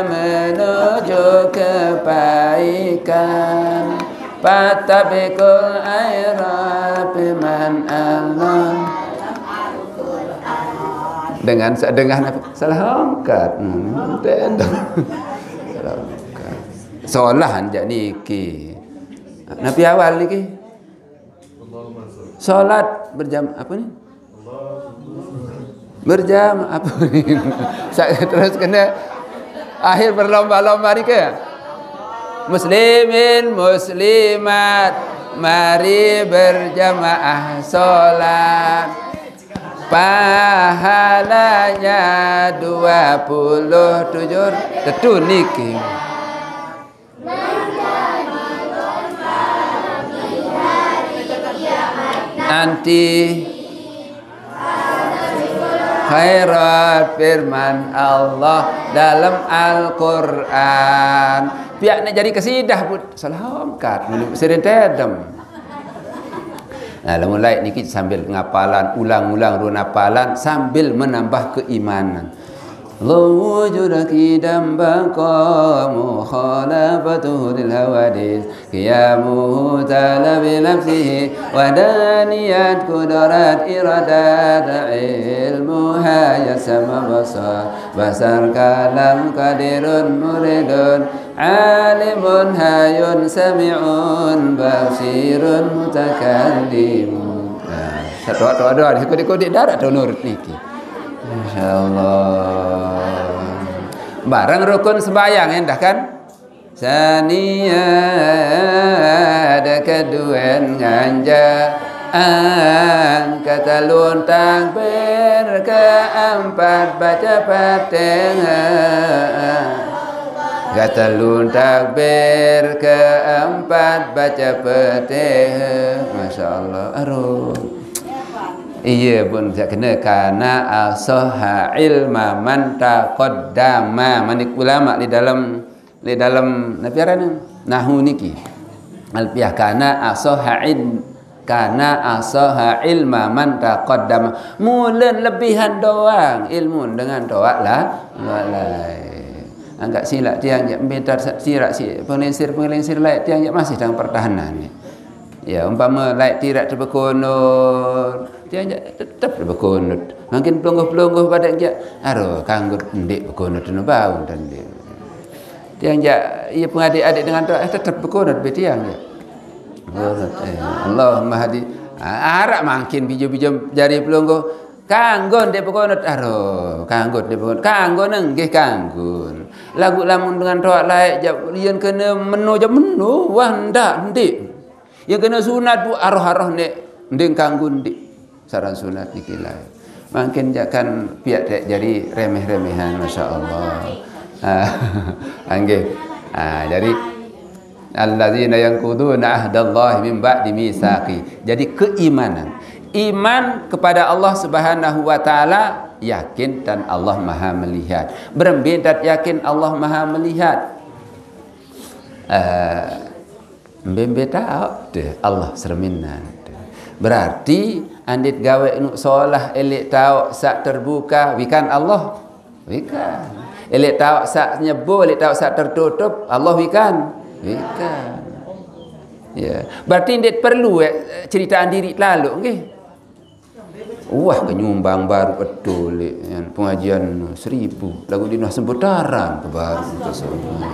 menuju kebaikan. Fastabiqul khairat, firman Allah. Dengan sedengah napa? Salah angkat. Hmm, tenda. Salah angkat. Solah jaq niki. Napi awal niki? Salat berjam-, apa ni? Berjam-, apa ni? Sa-, terus kena akhir berlomba-lomba niki. Muslimin, muslimat, mari berjamaah salat. Pahalanya dua puluh tujuh, tetu niki. Nanti khairat, firman Allah dalam Al-Qur'an. Piaq neq jari kesidah, Bu. Salah angkat, sering tedem. Nah, lamun laeq niki sambil ngapalan, ulang-ulang ruen apalan sambil menambah keimanan. Allahu wujud, qidam, baqa, mukhalafatuhu lil hawadis, qiyamuhu ta'ala bi nafsihi, wahdaniyat, qudrat, iradat, ilmu, hayat, sama, basar, basar, kalam, qadirun, muridun, alimun, hayyun, sami'un, basirun, mutakallimun. Nah, satu doa, doa, kodeq-kodeq daraq tu nurut niki. Masya Allah. Bareng rukun sembahyang endah kan? Saniat keduen nganjaan, ketelun takbir, keempat baca Fatihah. Ketelun takbir, keempat baca Fatihah. Masya Allah. Aduh. Iya pun saya kena karena asoha ilma man taqaddama. Manik ulama di dalam di dalam napi arannya? Nahu niki. Alfiah, kana asoha in kana asoha ilma man taqaddama. Mulen lebihan doang ilmu dengan doa lah. Walai. Anggap silap tiang je minta sirak si pengelinsir-pengelinsir lain tiang je masih dalam pertahanan ni. Ya, umpama lain tirak terbekonot, tiang je tetap terbekonot. Makin pelungguh-pelungguh pada je, aduh, kanggut ndik bekonot tu bau dan dia. Tiang je, ia pengadik-adik dengan tu, eh, tetap bekonot be tiang je. Bekonot, eh, Allahumma hadi. Ah, arak makin biju-biju jari pelungguh. Kanggun dek bekonot, aduh, kanggun dek bekonot, kanggun enggih kanggun. Lagu lamun dengan toak laik, jap, yen kena meno jap meno, wah ndak, ndik. Yen kena sunat tu aroh-aroh nek, nding kanggun ndik. Saran sunat niki laik. Makin jakan piak tek jari remeh-remehan, masya Allah. Ah, anggih. Ah, jadi alladzina yanquduna ahdallahi min ba'di mitsaqi. Jadi keimanan. Iman kepada Allah Subhanahu wa taala, yakin dan Allah Maha melihat. Berembe tat yakin Allah Maha melihat. Eh, mbembe tahu deh Allah serminan. Berarti andit gawe nuk solah elek tahu sak terbuka, wikan Allah. Wikan. Elek tahu sak nyebo, elek tahu sak tertutup, Allah wikan. Wikan. Ya, berarti ndak perlu eh, ceritaan diri lalu nggih. Wah, kenyumbang baru betul eh, pengajian seribu lagu di nah sebutaran ke baru ke semua.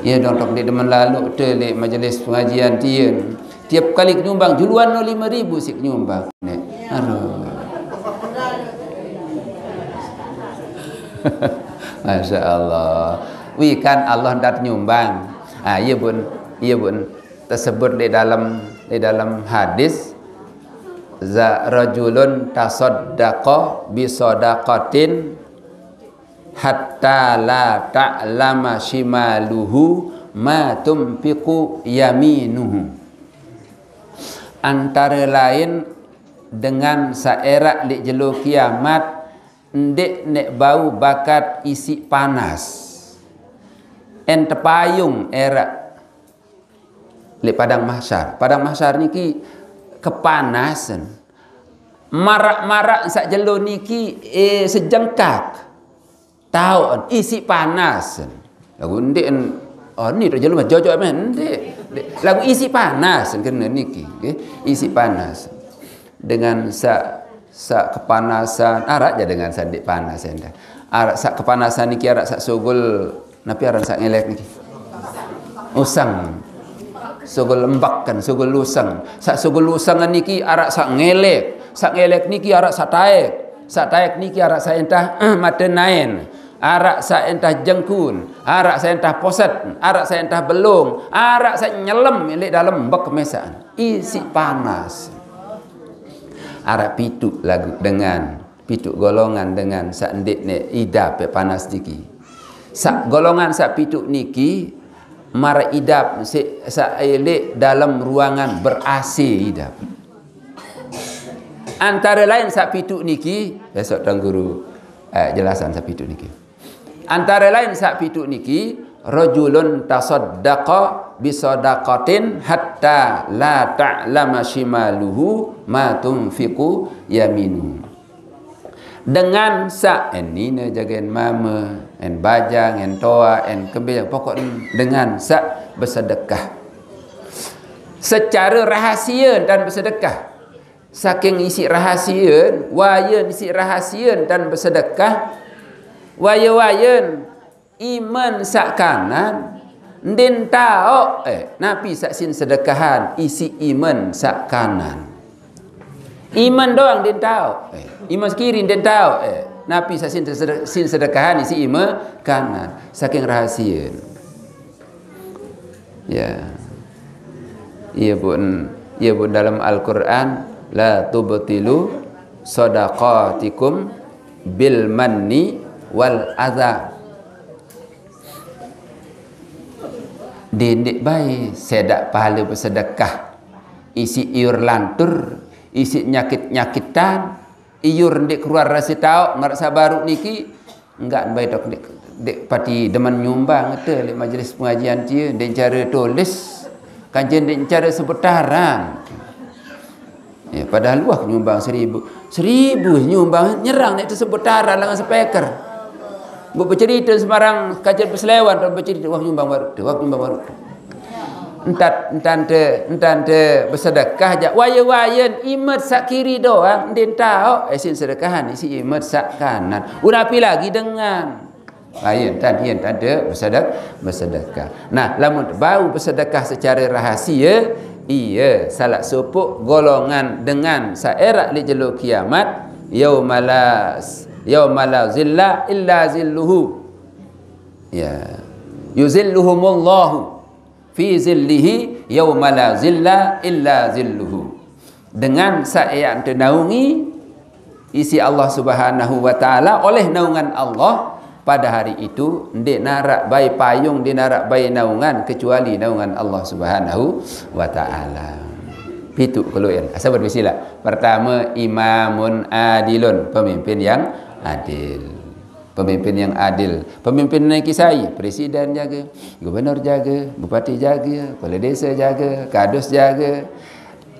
Ya dong tok di demen lalu telik majelis pengajian tien. Tiap kali kenyumbang juluan no lima ribu si kenyumbang. Nek. Aduh. Masya Allah. Wikan Allah ndak nyumbang. Ah, iya bun, iya bun. Tersebut di dalam di dalam hadis, za rajulun tasaddaqa bi sadaqatin hatta la ta'lama shimaluhu ma tunfiqu yaminuhu. Antara lain dengan saerak lik jelo kiamat, ndek nek bau bakat isi panas. En tepayung erak lik padang mahsyar. Padang mahsyar niki kepanasan. Marak-marak sak jelo niki eh sejengkak. Tahu isi panas. Lagu ndik oh ni tak jelo mah jojok men ndik. Lagu isi panas kena niki, okay? Isi panas. Dengan sak sak kepanasan, arak je dengan sandik panas endah. Arak sak kepanasan niki arak sak sugul, napi aran sak ngelek niki? Usang. Sugul embak kan, sugul lusang. Sak sugul lusang niki arak sak ngelek. Sak ngelek niki arak sak taek. Sak taek niki arak sak entah eh, mata naen. Arak sak entah jengkun. Arak sak entah poset. Arak sak entah belung. Arak sak nyelem milik dalam bek mesaan. Isi panas. Arak pitu lagu dengan pitu golongan dengan sak ndik ne idap panas niki. Sak golongan sak pitu niki mar idap sak elek dalam ruangan ber-A C idap. Antara lain sak pitu niki, besok tuan guru eh, jelasan sak pitu niki. Antara lain sak pitu niki, rajulun tasaddaqa bi sadaqatin hatta la ta'lama shimaluhu ma tunfiqu yaminu. Dengan sak en nina jagen mama, en bajang, en toa, en kembing, pokok dengan sak bersedekah. Secara rahasia dan bersedekah. Saking isi rahasia, waya isi rahasia dan bersedekah, waya-waya iman sak kanan, ndin taok eh napi sak sin sedekahan isi iman sak kanan. Iman doang ndin taok eh, iman sekiri ndin taok eh napi sak sin sedekahan isi iman kanan. Saking rahasia. Ya. Iya pun, iya pun dalam Al-Quran, "La tubtilu sadaqatikum bil manni wal adha." Dendik bae sedak pahala bersedekah, isi iur lantur, isi nyakit-nyakitan, iur ndik keluar rasi taok, ngerak sabaruk niki, enggak bae tok ndik, ndik pati demen nyumbang te lek majelis pengajian cie, ndik cara tulis, kan cie ndik cara sebetaran. Ya, padahal wah nyumbang seribu. Seribu nyumbang nyerang nek tersebut taran dengan speaker. Mbok bercerita sembarang kajet berselewan, dan bercerita wah nyumbang baru tu, wah nyumbang baru tu. Entat, entante, entante bersedekah jak waya-wayan imet sak kiri doang, ndin taok, eh, sin sedekahan, isi imet sak kanan. Udah api lagi dengan. Ayen tan, yen tan de bersedek-, bersedekah. Nah, lamun bau bersedekah secara rahasia, iya salah sopok golongan dengan saerak li jelo kiamat, yaumala, yaumala zilla illa zilluhu. Ya. Yuzilluhumullahu fi zillihi yaumala zilla illa zilluhu. Dengan saeak te naungi isi Allah Subhanahu wa Ta'ala, oleh naungan Allah pada hari itu, ndik narak bae payung, ndik narak bae naungan kecuali naungan Allah Subhanahu wa Ta'ala. Pitu keluar. Asal berbisilah. Pertama, imamun adilun, pemimpin yang adil. Pemimpin yang adil. Pemimpin naik kisai, presiden jaga, gubernur jaga, bupati jaga, kepala desa jaga, kadus jaga.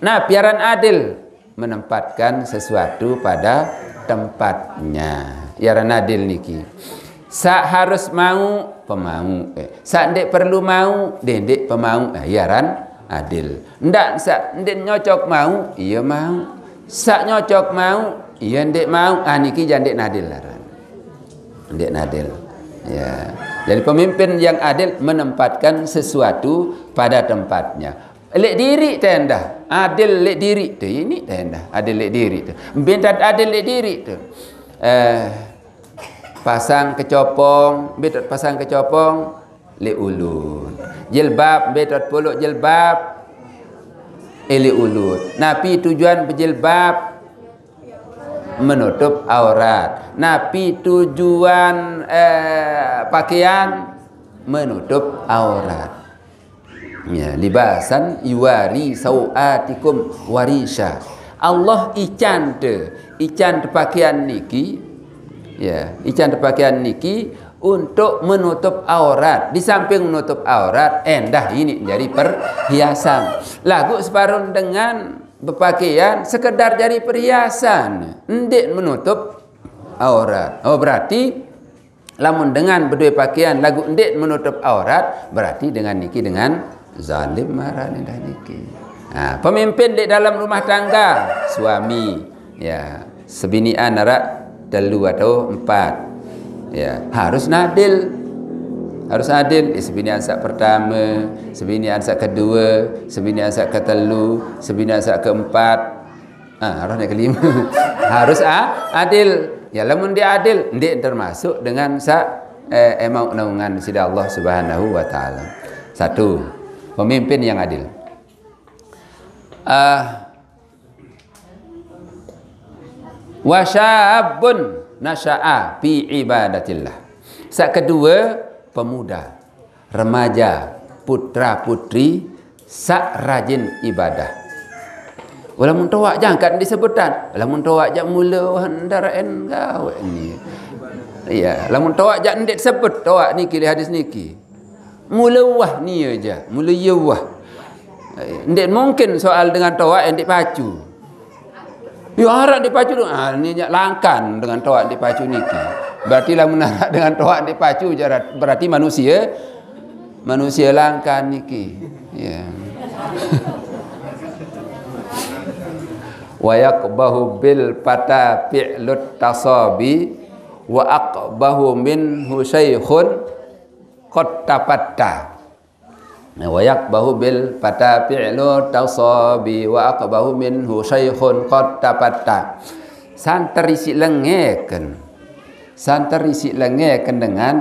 Nah, piaran adil menempatkan sesuatu pada tempatnya. Piaran adil niki. Sak harus mau, pemau. Eh, sak ndik perlu mau, dendik pemau. Eh, piaran adil. Ndak sak ndik nyocok mau, iya mau. Sak nyocok mau, iya ndik mau. Ah, niki jandik nadil laran. Ndik nadil. Ya. Jadi pemimpin yang adil menempatkan sesuatu pada tempatnya. Lek diri tendah, adil lek diri tu ini tendah, adil lek diri tu. Bentat adil lek diri tu. Eh, pasang kecopong, bentat pasang kecopong, lek ulun. Jilbab, bentat polok jilbab, eh, lek ulun. Napi tujuan berjilbab? Menutup aurat. Napi tujuan, eh, pakaian? Menutup aurat. Ya, libasan yuwari sauatikum warisha. Allah ican te, ican te pakaian niki, ya, ican te pakaian niki untuk menutup aurat. Di samping menutup aurat, endah ini menjadi perhiasan. Lagu separuh dengan berpakaian sekedar jadi perhiasan, ndik menutup aurat. Oh, berarti lamun dengan berdua pakaian lagu ndik menutup aurat, berarti dengan niki dengan zalim marane dah niki. Ha, pemimpin di dalam rumah tangga, suami, ya, sebinian arak telu atau empat. Ya, harus nadil. Harus adil, eh, sebinian sak pertama, sebinian sak kedua, sebinian sak ketelu, sebinian sak keempat. Ah, harus naik kelima. Harus a-, adil. Ya, lamun dia adil, ndik termasuk dengan sa, eh, emau naungan sida Allah Subhanahu wa Ta'ala. Satu, pemimpin yang adil. Ah, wa syabun nasya'a fi ibadatillah. Sak kedua, pemuda, remaja, putra putri sak rajin ibadah. Walamun toak jangkat disebutan, walamun toak jak mula wah ndaraen gawe ni. Iya, lamun toak jak ndik sebut toak niki li hadis niki. Mula wah ni aja, mula iya wah. Ndik mungkin soal dengan toak ndik pacu. Yo arak dipacu tu, ah, ni nyak langkan dengan toak dipacu niki. Berarti lamun arak dengan toak dipacu, jarat-, berarti manusia, manusia langkan niki. Ya. Wa yaqbahu bil fata fi'lut tasabi wa aqbahu minhu syaikhun qad tafatta. Nah, wa yaqbahu bil fata fi'lu tasabi wa aqbahu minhu syaikhun qad tafatta. Santer isik lengeken. Santer isik lengeken dengan,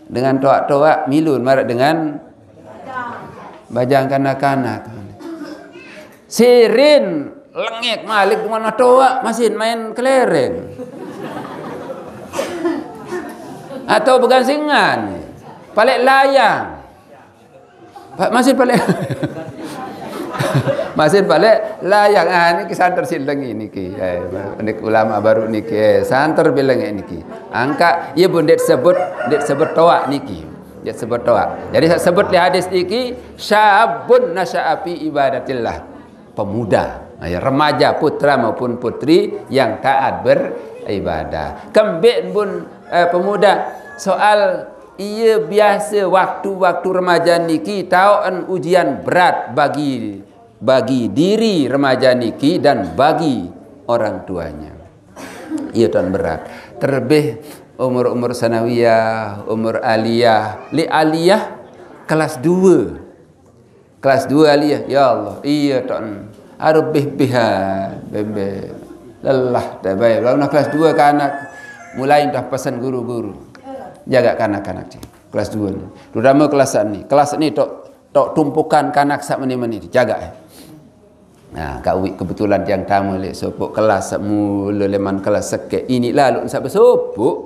dengan toak-toak milun marak dengan Bajang kanak-kanak. Sirin, lengek malik dengan toa, masih main kelereng. Atau begansingan. Paling layang. Pak, masih paling masih paling layang. Ah, ini santer silengi niki. Eh, ini ulama baru niki. Eh, santer bilang niki. Angka, iya pun dia sebut, dia sebut toa niki. Dia sebut toa. Jadi saya sebut di hadis niki, syabun nasya'a fi ibadatillah. Pemuda, ya, remaja, putra maupun putri yang taat beribadah. Kembik pun, eh, pemuda, soal ia biasa waktu-waktu remaja niki taokan ujian berat bagi bagi diri remaja niki dan bagi orang tuanya. Ia tuan berat. Terlebih umur-umur sanawiyah, umur aliyah. Li aliyah kelas dua. Kelas dua aliyah. Ya Allah, iya tuan. Arubih bihan, bembe. Lelah dah baik. Lalu nak kelas dua ke anak. Mulai dah pesan guru-guru. Jaga kanak-kanak cik. Kelas dua ni. Terutama kelas ni. Kelas ni tok tok tumpukan kanak sak meni-meni. Jaga eh. Nah, kak Wik kebetulan tiang tamu lek sopok kelas sak mula leman kelas sekek. Ini lalu sak besopok.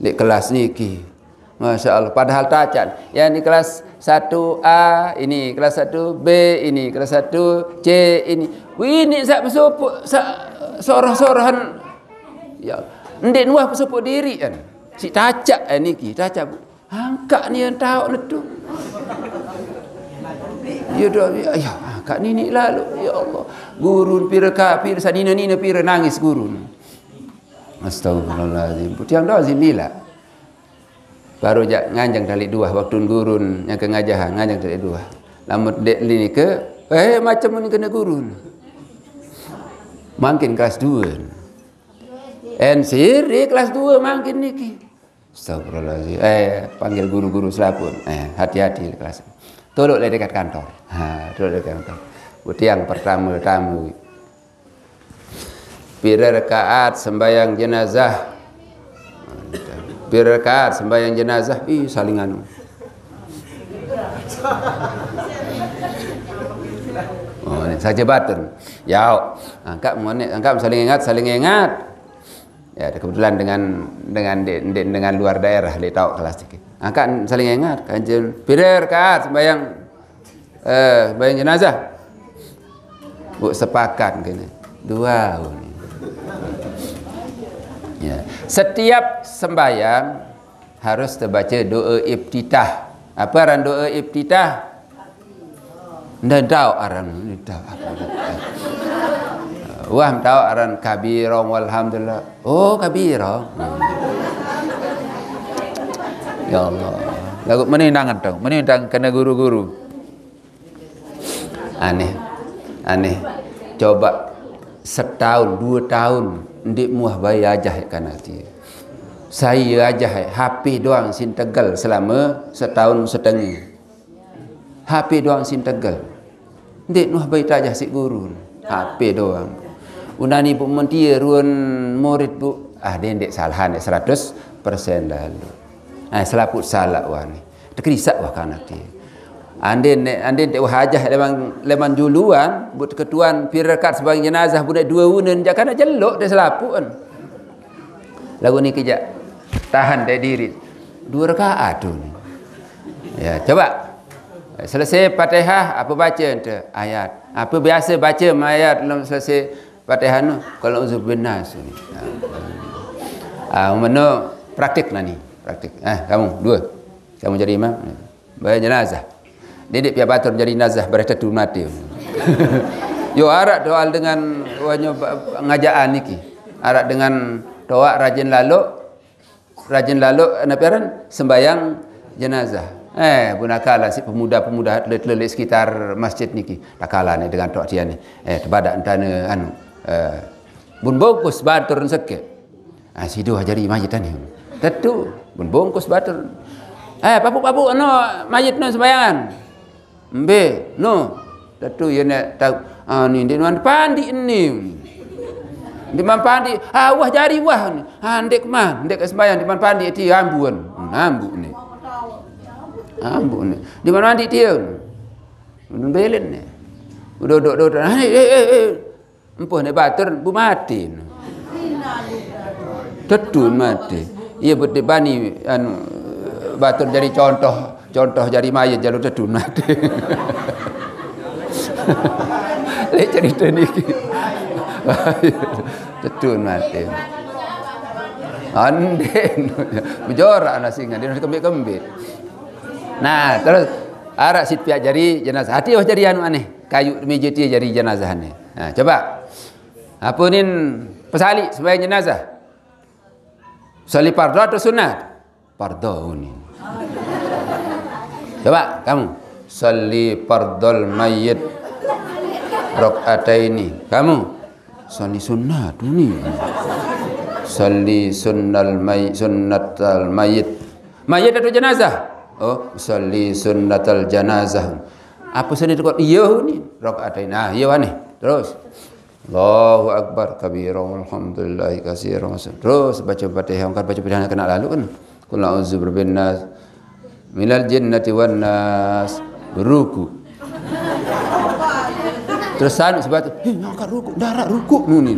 Lek kelas niki. Masya Allah. Padahal tacan. Yang ni kelas satu A, ini kelas satu B, ini kelas satu C, ini. Wih, ini sak besopok, sak soroh-sorohan. Ya, ndik nuah besopok diri kan. Si tacak eh niki, tacak. Angkat ni yang tahu netu. Ya dah, ya, ya, angkat ni ni lalu. Ya Allah. Guru pira ka, pira sadina ni pira nangis guru. Astagfirullahalazim. Putiang dah zimila. Baru jak nganjang tali dua waktu gurun yang ke ngajahan nganjang tali dua. Lamun dek li ke, eh, macam ni kena gurun. Makin kelas dua. En siri kelas dua makin niki. Astagfirullahaladzim. Eh, panggil guru-guru selapun. Eh, hati-hati di kelas. Tolok le dekat kantor. Ha, tolok dekat kantor. Putiang pertama tamu. Pira rakaat sembahyang jenazah? Pira rakaat sembahyang jenazah? Ih, saling anu. Oh, ini saja batur. Yau, angkat monek, angkat saling ingat, saling ingat. Ya, kebetulan dengan dengan de, de, dengan luar daerah dia tahu kelas sikit. Angkat saling ingat, kanjeng pira rakaat sembahyang eh, bayang jenazah. Buk sepakat kena. Dua ni. Ya. Setiap sembahyang harus terbaca doa iftitah. Apa aran doa iftitah? Ndak tahu aran ni tahu apa. Wah, tahu aran kabirong walhamdulillah. Oh, kabirong. Ya Allah. Lagu menindang entong, menindang kena guru-guru. Aneh. Aneh. Coba setahun, dua tahun ndik muah bayi ajah kan hati. Saya ajah H P doang sin tegal selama setahun setengah. H P doang sin tegal. Ndik nuh bayi tajah si gurun. H P doang. Unani bu mentia ruan murid bu. Ah, dia ndik salahan ndik seratus persen lalu. Ah, selaput salah wah ni. Terkerisak wah kanak dia. Andin andin dek wah ajah leman leman juluan, bu ketuan pira rakaat sebagai jenazah bu dek dua unen jakana jelok dia selaput kan. Lagu ni kejak tahan dek diri. Dua rakaat tu ni. Ya, coba. Selesai Fatihah, apa baca ente? Ayat. Apa biasa baca ayat dalam selesai Fatihah tu? Kalau uzubinas ni. Ah, mana praktik nani? Praktik. Ah, kamu dua. Kamu jadi imam. Bayar jenazah. Didik pia batur jadi jenazah berita tu mati. Yo arak doa dengan wanyo ngajaan niki. Arak dengan doa rajin lalu rajin lalu napa aran sembayang jenazah. Eh, punakala si pemuda-pemuda lelik-lelik sekitar masjid niki. Takala ni dengan tok dia ni. Eh, tebadak entana anu. Eh, bun bungkus batur sekek. Ah, sido ajari majid tani. Tetu, bun bungkus batur. Eh, papuk-papuk no majid no sembayangan. Mbe, no. Tetu ya nek tahu. Ah, ni dia nuan pandi ni. Di man pandi, ah, wah jari wah ni. Ah, ndek man, ndek sembayang di man pandi ti ambuan. Ambu ni. Ambu ni. Di man pandi dia. Belen ni. Duduk, duduk, duduk. Ah, eh, eh, eh. Empuh ni batur, bu mati. Tetun mati. Iya, betul bani, anu, batur jadi contoh, contoh jadi mayit, jalo tetun mati. Lek cerita ni. Tetun mati. Anden. Bejorak anak singa, dia kembit-kembit. Nah, terus arak sit piak jari jenazah. Hati oh jari anu aneh. Kayu meja dia jari jenazah aneh. Nah, coba. Apa ni pesali sembahyang jenazah? Sali fardu atau sunat? Fardu ni. Coba kamu. Sali fardal mayyit rak'ataini. Kamu. Sali sunnat ni. Sali sunnal may, sunnatal mayyit. Mayit atau jenazah? Oh, sali sunnatal janazah. Apa sini tu kok? Iya ni. Rak'ataini. Ah, iya ni. Terus. Allahu Akbar kabira walhamdulillahi katsira. Terus baca Fatihah, angkat baca Fatihah kena lalu kan. Qul a'udzu birabbin nas, minal jinnati wan nas. Ruku. Terus anu sebab tu, "Eh, angkat ruku, darat ruku ni."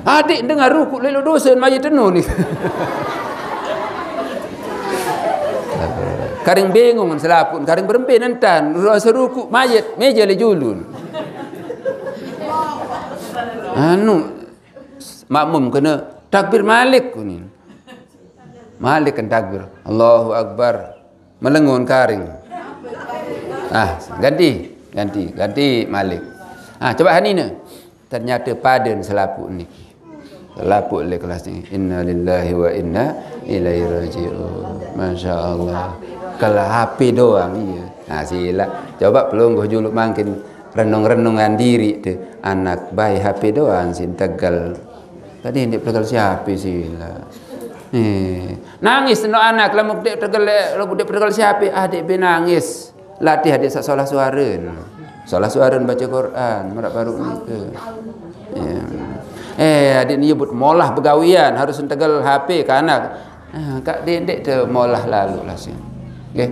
Adik dengar ruku, lelo dosa mayit tenu ni. Karing bingung selaput, karing berembe nentan, rasa ruku mayit, meja le julun. Anu, makmum kena takbir malik ni. Malik kan takbir. Allahu Akbar. Melengun karing. Ah, ganti, ganti, ganti malik. Ah, coba hanina. Ternyata padan selaput niki. Selaput le kelas ni. Inna lillahi wa inna ilaihi raji'un. Masya Allah. Kalau H P doang iya. Nah, sila. Coba pelungguh juluk mangkin renung-renungan diri tu. Anak bayi H P doang sin tegal. Tadi ndik pegal siapa sila. Eh, nangis no anak lamun dek tegal, lamun dek pegal siapa? Adik be nangis. Latih adik sak salah suara. Salah suara baca Quran, merak baru nika. Ya. Eh, adik ni nyebut molah begawian, harus tegal H P ke anak. Ah, kak dek, dek tu molah lalu lah sin. Okey.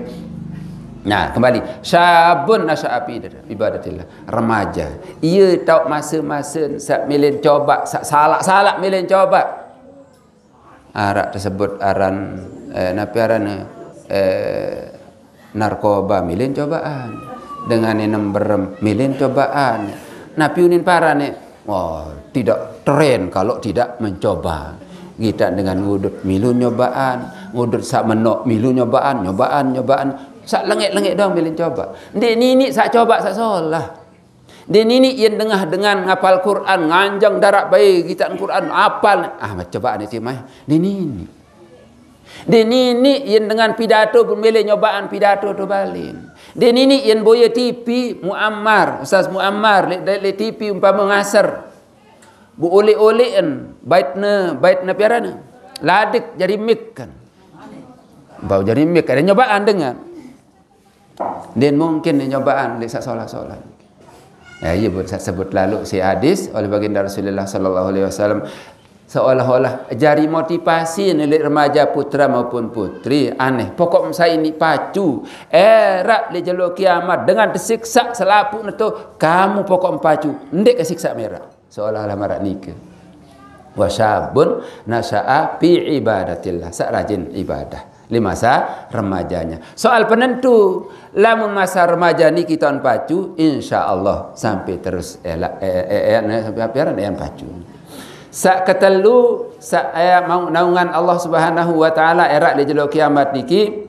Nah, kembali. Syabun nasya'a fi ibadatillah. Remaja. Iya tau masa-masa sak milen coba, sak salak-salak milen coba. Arak tersebut aran, eh, napi aran, eh, narkoba milen cobaan. Dengan inem berem milen cobaan. Napi unin paran ni, oh, tidak tren kalau tidak mencoba. Kita dengan ngudut milu nyobaan, ngudut sak menok milu nyobaan, nyobaan, nyobaan. Sak lengek-lengek doang milen coba. Ndik ninik sak coba sak solah. Dia nini yang dengah dengan ngapal Quran, nganjang darat baik kitab Quran, apal. Ah, macam mana ni timai? Dia nini. Dia nini yang dengan pidato pun boleh nyobaan pidato tu balin. Dia nini yang boya T V Muammar, Ustaz Muammar, le, le, le T V umpama ngasar. Bu oleh-oleh kan, baitna, baitna piarana. Ladik jari mik kan. Bau jari mik, ada nyobaan dengan. Din mungkin nyobaan di sak solah-solah. Ya, iya buat sak sebut lalu si hadis oleh baginda Rasulullah sallallahu alaihi wasallam seolah-olah jari motivasi ni lek remaja putra maupun putri aneh. Pokok saya ini pacu. Erak di jalur kiamat dengan tersiksa selapu neto kamu pokok pacu. Ndik ke siksa merah. Seolah-olah marak nika. Wa syabun nasya'a fi ibadatillah. Sak rajin ibadah. Di masa remajanya. Soal penentu, lamun masa remaja niki taun pacu, insya Allah sampai terus elak, eh, eh, eh, eh, sampai apiaran eh, pacu. Sak ketelu, sak eh, mau naungan Allah Subhanahu wa taala erak di jelo kiamat niki,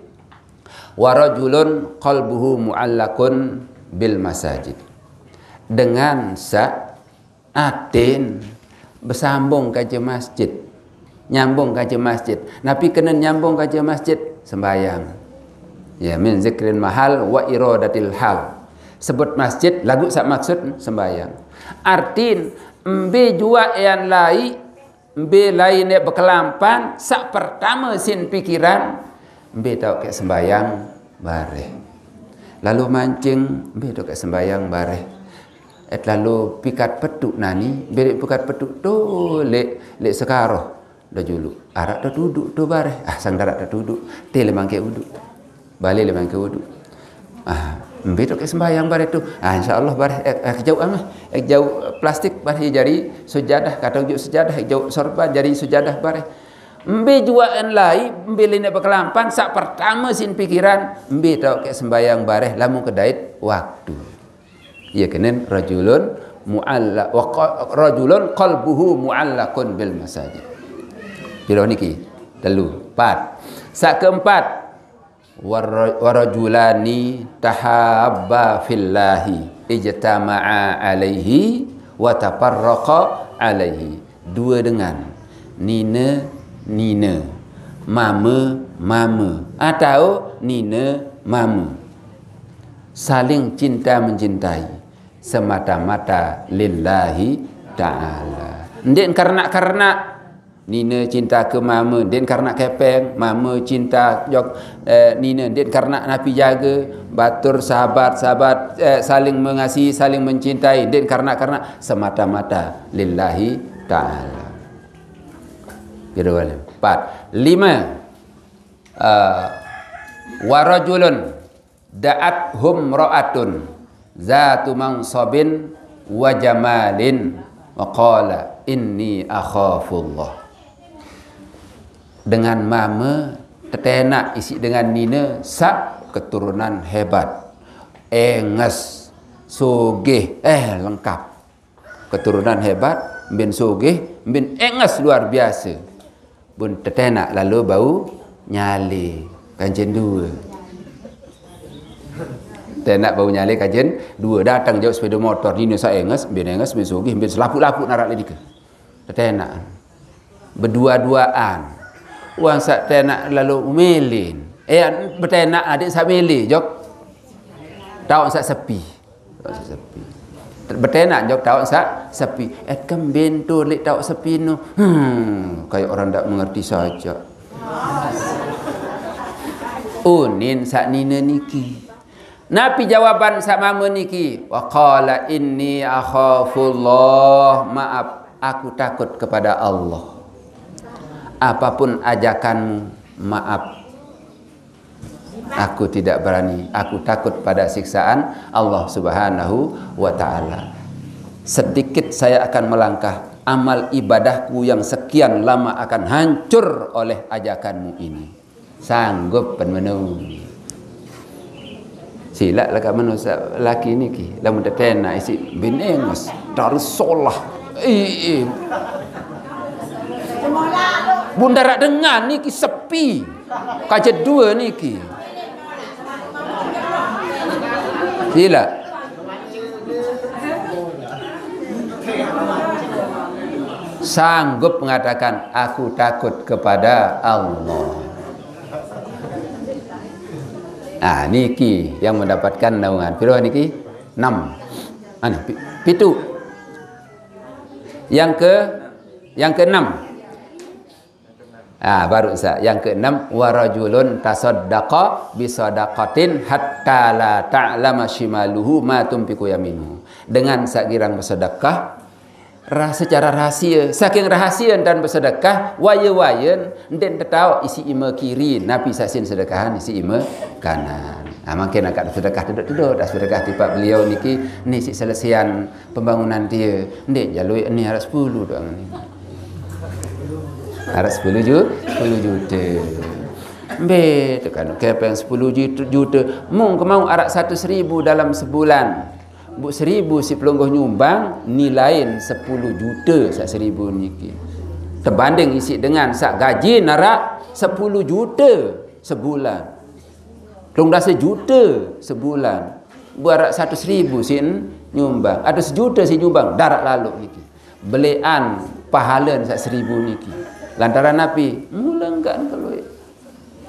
wa rajulun qalbuhu muallakun bil masajid. Dengan sak atin bersambung kaja masjid. Nyambung kaja masjid. Napi kena nyambung kaja masjid? Sembayang. Ya, min zikrin mahal wa iradatil hal. Sebut masjid, lagu sak maksud sembayang. Artin, embe jua yang lai, embe lai ne bekelampan, sak pertama sin pikiran, embe tau ke sembayang bareh. Lalu mancing, embe tau ke sembayang bareh. Et lalu pikat petuk nani, beri pikat petuk tu lek, lek sekaroh. Dah juluk. Arak tak tuduk tu bareh. Ah, sang darat tak tuduk. Te lemang ke uduk. Balik lemang ke uduk. Ah, Mbe taoq ke sembahyang bareh tu. Ah, insya Allah bareh, eh, eh, kejauh ameh. Eh, jauh plastik bareh jari sujadah, kata ujuk sujadah, eh, jauh sorban jari sujadah bareh. Mbe juaan lai, mbe line bekelampang, saq pertame sin pikiran, mbe taoq ke sembahyang bareh lamun kedait waktu. Ye kenen rajulun mu'alla-, wa qa-, rajulun qalbuhu mu'allaqun bil masajid. Piro niki? Telu, empat. Saq keempat, wara-, warajulani tahabba fillahi ijtama'a alaihi wa tafarraqa alaihi. Dua dengan, nine, nine, mame, mame, atau nine, mame, saling cinta mencintai semata-mata lillahi ta'ala. Ndeq karena-karena nine cinta ke mame, ndeq karena kepeng, mame cinta jok, eh, nine, ndeq karena napi jage, batur, sahabat, sahabat, eh, saling mengasihi, saling mencintai, ndeq karena-karena, semata-mata lillahi ta'ala. Piro wale? Empat. Lime. Eh, warajulun da'athum ra'atun zatu mansabin wa jamalin wa qala inni akhafullah. Dengan mame tetenak isiq dengan nine saq keturunan hebat, enges, sugih, eh, lengkap. Keturunan hebat, mbin sugih, mbin enges luar biase. Bun tetenak lalo bau nyale, kancen due. Tenak bau nyale kancen due, dateng jauq sepeda motor, nine saq enges, mbin enges, mbin sugih, mbin selapuq-lapuq naraq leq nike. Tetenak. Bedua-duaan. Wong saq tenak lalo melin. Eh, betenak adeq saq mele, jok. Taoq saq sepi. Taoq saq sepi. Betenak jok taoq saq sepi. Et kemben tu leq taoq sepi no. Hmm, kayak orang ndak mengerti saja. Unin saq nine niki. Napi jawaban saq mame niki? Wa qala inni akhafullah, maaf, aku takut kepada Allah. Apapun ajakanmu, maaf. Aku tidak berani, aku takut pada siksaan Allah Subhanahu wa Ta'ala. Sedikit saya akan melangkah, amal ibadahku yang sekian lama akan hancur oleh ajakanmu ini. Sanggup pen meno. Silaq lekaq meno saq laki niki, lamun tetenak isiq mbin enges, terus solah. Ih, ih. Bun daraq dengan niki sepi. Kajet due niki. Silaq. Sanggup mengatakan, "Aku takut kepada Allah." Nah, niki yang mendapatkan naungan. Piro niki? Enam. Anu, pi-, pitu. Yang ke, yang keenam. Ah, baru sa-, yang keenam, "Wa rajulun tasaddaqa bi sadaqatin hatta la ta'lama shimaluhu ma tunfiqu yaminuhu." Dengan saq girang besedekah, ra-, secara rahasia, saking rahasia entan besedekah, waye-wayen ndeq tetaoq isiq ime kiri, napi saq sin sedekahan isiq ime kanan. Nah, mangkin angkat sedekah tedok-tedok, dah sedekah tipaq beliau niki, ni siq selesaian pembangunan tie, ndeq jaloq ni araq sepulu doang ni. Araq sepulu ju-, sepulu jute. Mbe tekan kepeng sepulu jute, jute. Mung kemauq araq seratus ribu dalam sebulan. Mbuk seribu siq pelungguh nyumbang, nilain sepulu jute saq seribu niki. Tebanding isiq dengan saq gaji naraq sepulu jute sebulan. Telung dase jute sebulan. Mbuk araq seratus ribu siq nyumbang, atau sejuta siq nyumbang, daraq laloq niki. Beleqan pahalen saq seribu niki. Lantaran napi? Mule engkaq kelueq.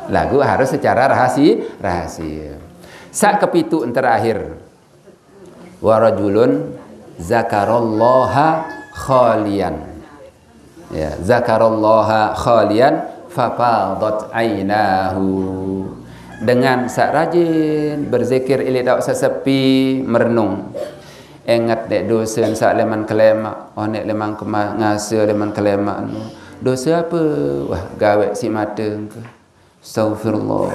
Laguq harus secara rahasi-, rahasia. Saq kepitu terakhir. Wa rajulun zakarallaha khalian. Ya, zakarallaha khalian fafadat ainahu. Dengan saq rajin berzikir ileq taoq saq sepi, merenung. Enget ndeq dosen saq leman kelemaq, oneq leman kema-, ngase leman kelemaq no. Dose ape? Wah, gaweq siq mate engke. Astagfirullah.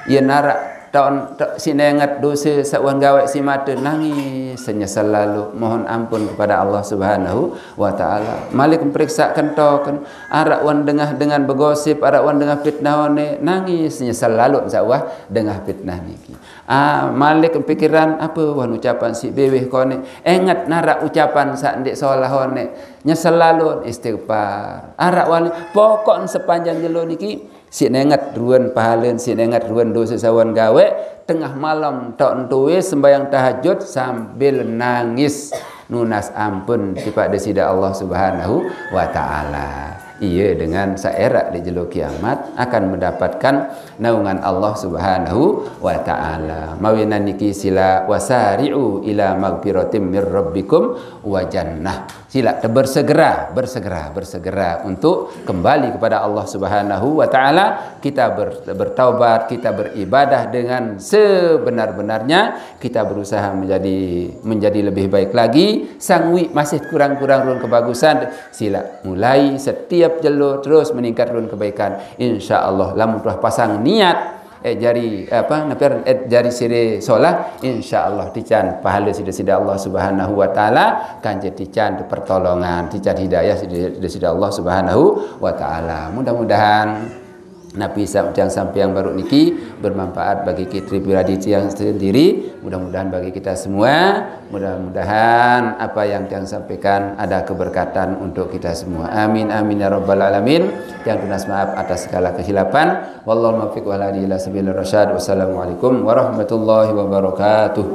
Yen araq Taun ta- si nenget dose saq wan gaweq si mate, nangis, nyesel lalo, mohon ampun kepada Allah Subhanahu wa Ta'ala. Malik periksa kentoken, araq wan dengah dengan begosip, araq wan dengah fitnah one, nangis, nyesel lalo saq wah dengah fitnah niki. Ah, malik pikiran, apa wan ucapan si beweh kone, enget naraq ucapan saq ndeq solah one, nyesel lalo, istighfar. Araq wan pokok sepanjang jelo niki, siq nenget ruen pahalen, siq nenget ruen dose saq wan gaweq, tengah malem taoq ntoe sembahyang tahajud sambil nangis nunas ampun tipaq Deside Allah Subhanahu wa Ta'ala. Iya, dengan saq eraq leq jelo kiamat akan mendapatkan naungan Allah Subhanahu wa Ta'ala. Mawinan niki silaq, wasari'u ila magfiratim mir rabbikum wa jannah. Silaq bersegera, bersegera, bersegera untuk kembali kepada Allah Subhanahu wa Ta'ala. Kita ber- bertaubat, kita beribadah dengan sebenar-benarnya, kita berusaha menjadi menjadi lebih baik lagi. Sanggup masih kurang-kurang ruen kebagusan, silaq mulai setiap jelo terus meningkat ruen kebaikan. Insya Allah, lamun tuah pasang niat, eh, jari, apa, napi aran, eh, jari sire solah, insya Allah tican pahale side-side Allah Subhanahu wa Ta'ala, kance tican pertolongan, tican hidayah side-side Allah Subhanahu wa Ta'ala. Mudah-mudahan napi saq tiang sampeang baruq niki bermanfaat bagi kita pribadi tiang sendiri. Mudah-mudahan bagi kita semua, mudah-mudahan apa yang tiang sampaikan ada keberkatan untuk kita semua. Amin, amin ya rabbal alamin. Tiang tunas maaf atas segala kehilafan. Wallahul muwaffiq wal hadi ila sabilir rasyad. Wassalamualaikum warahmatullahi wabarakatuh.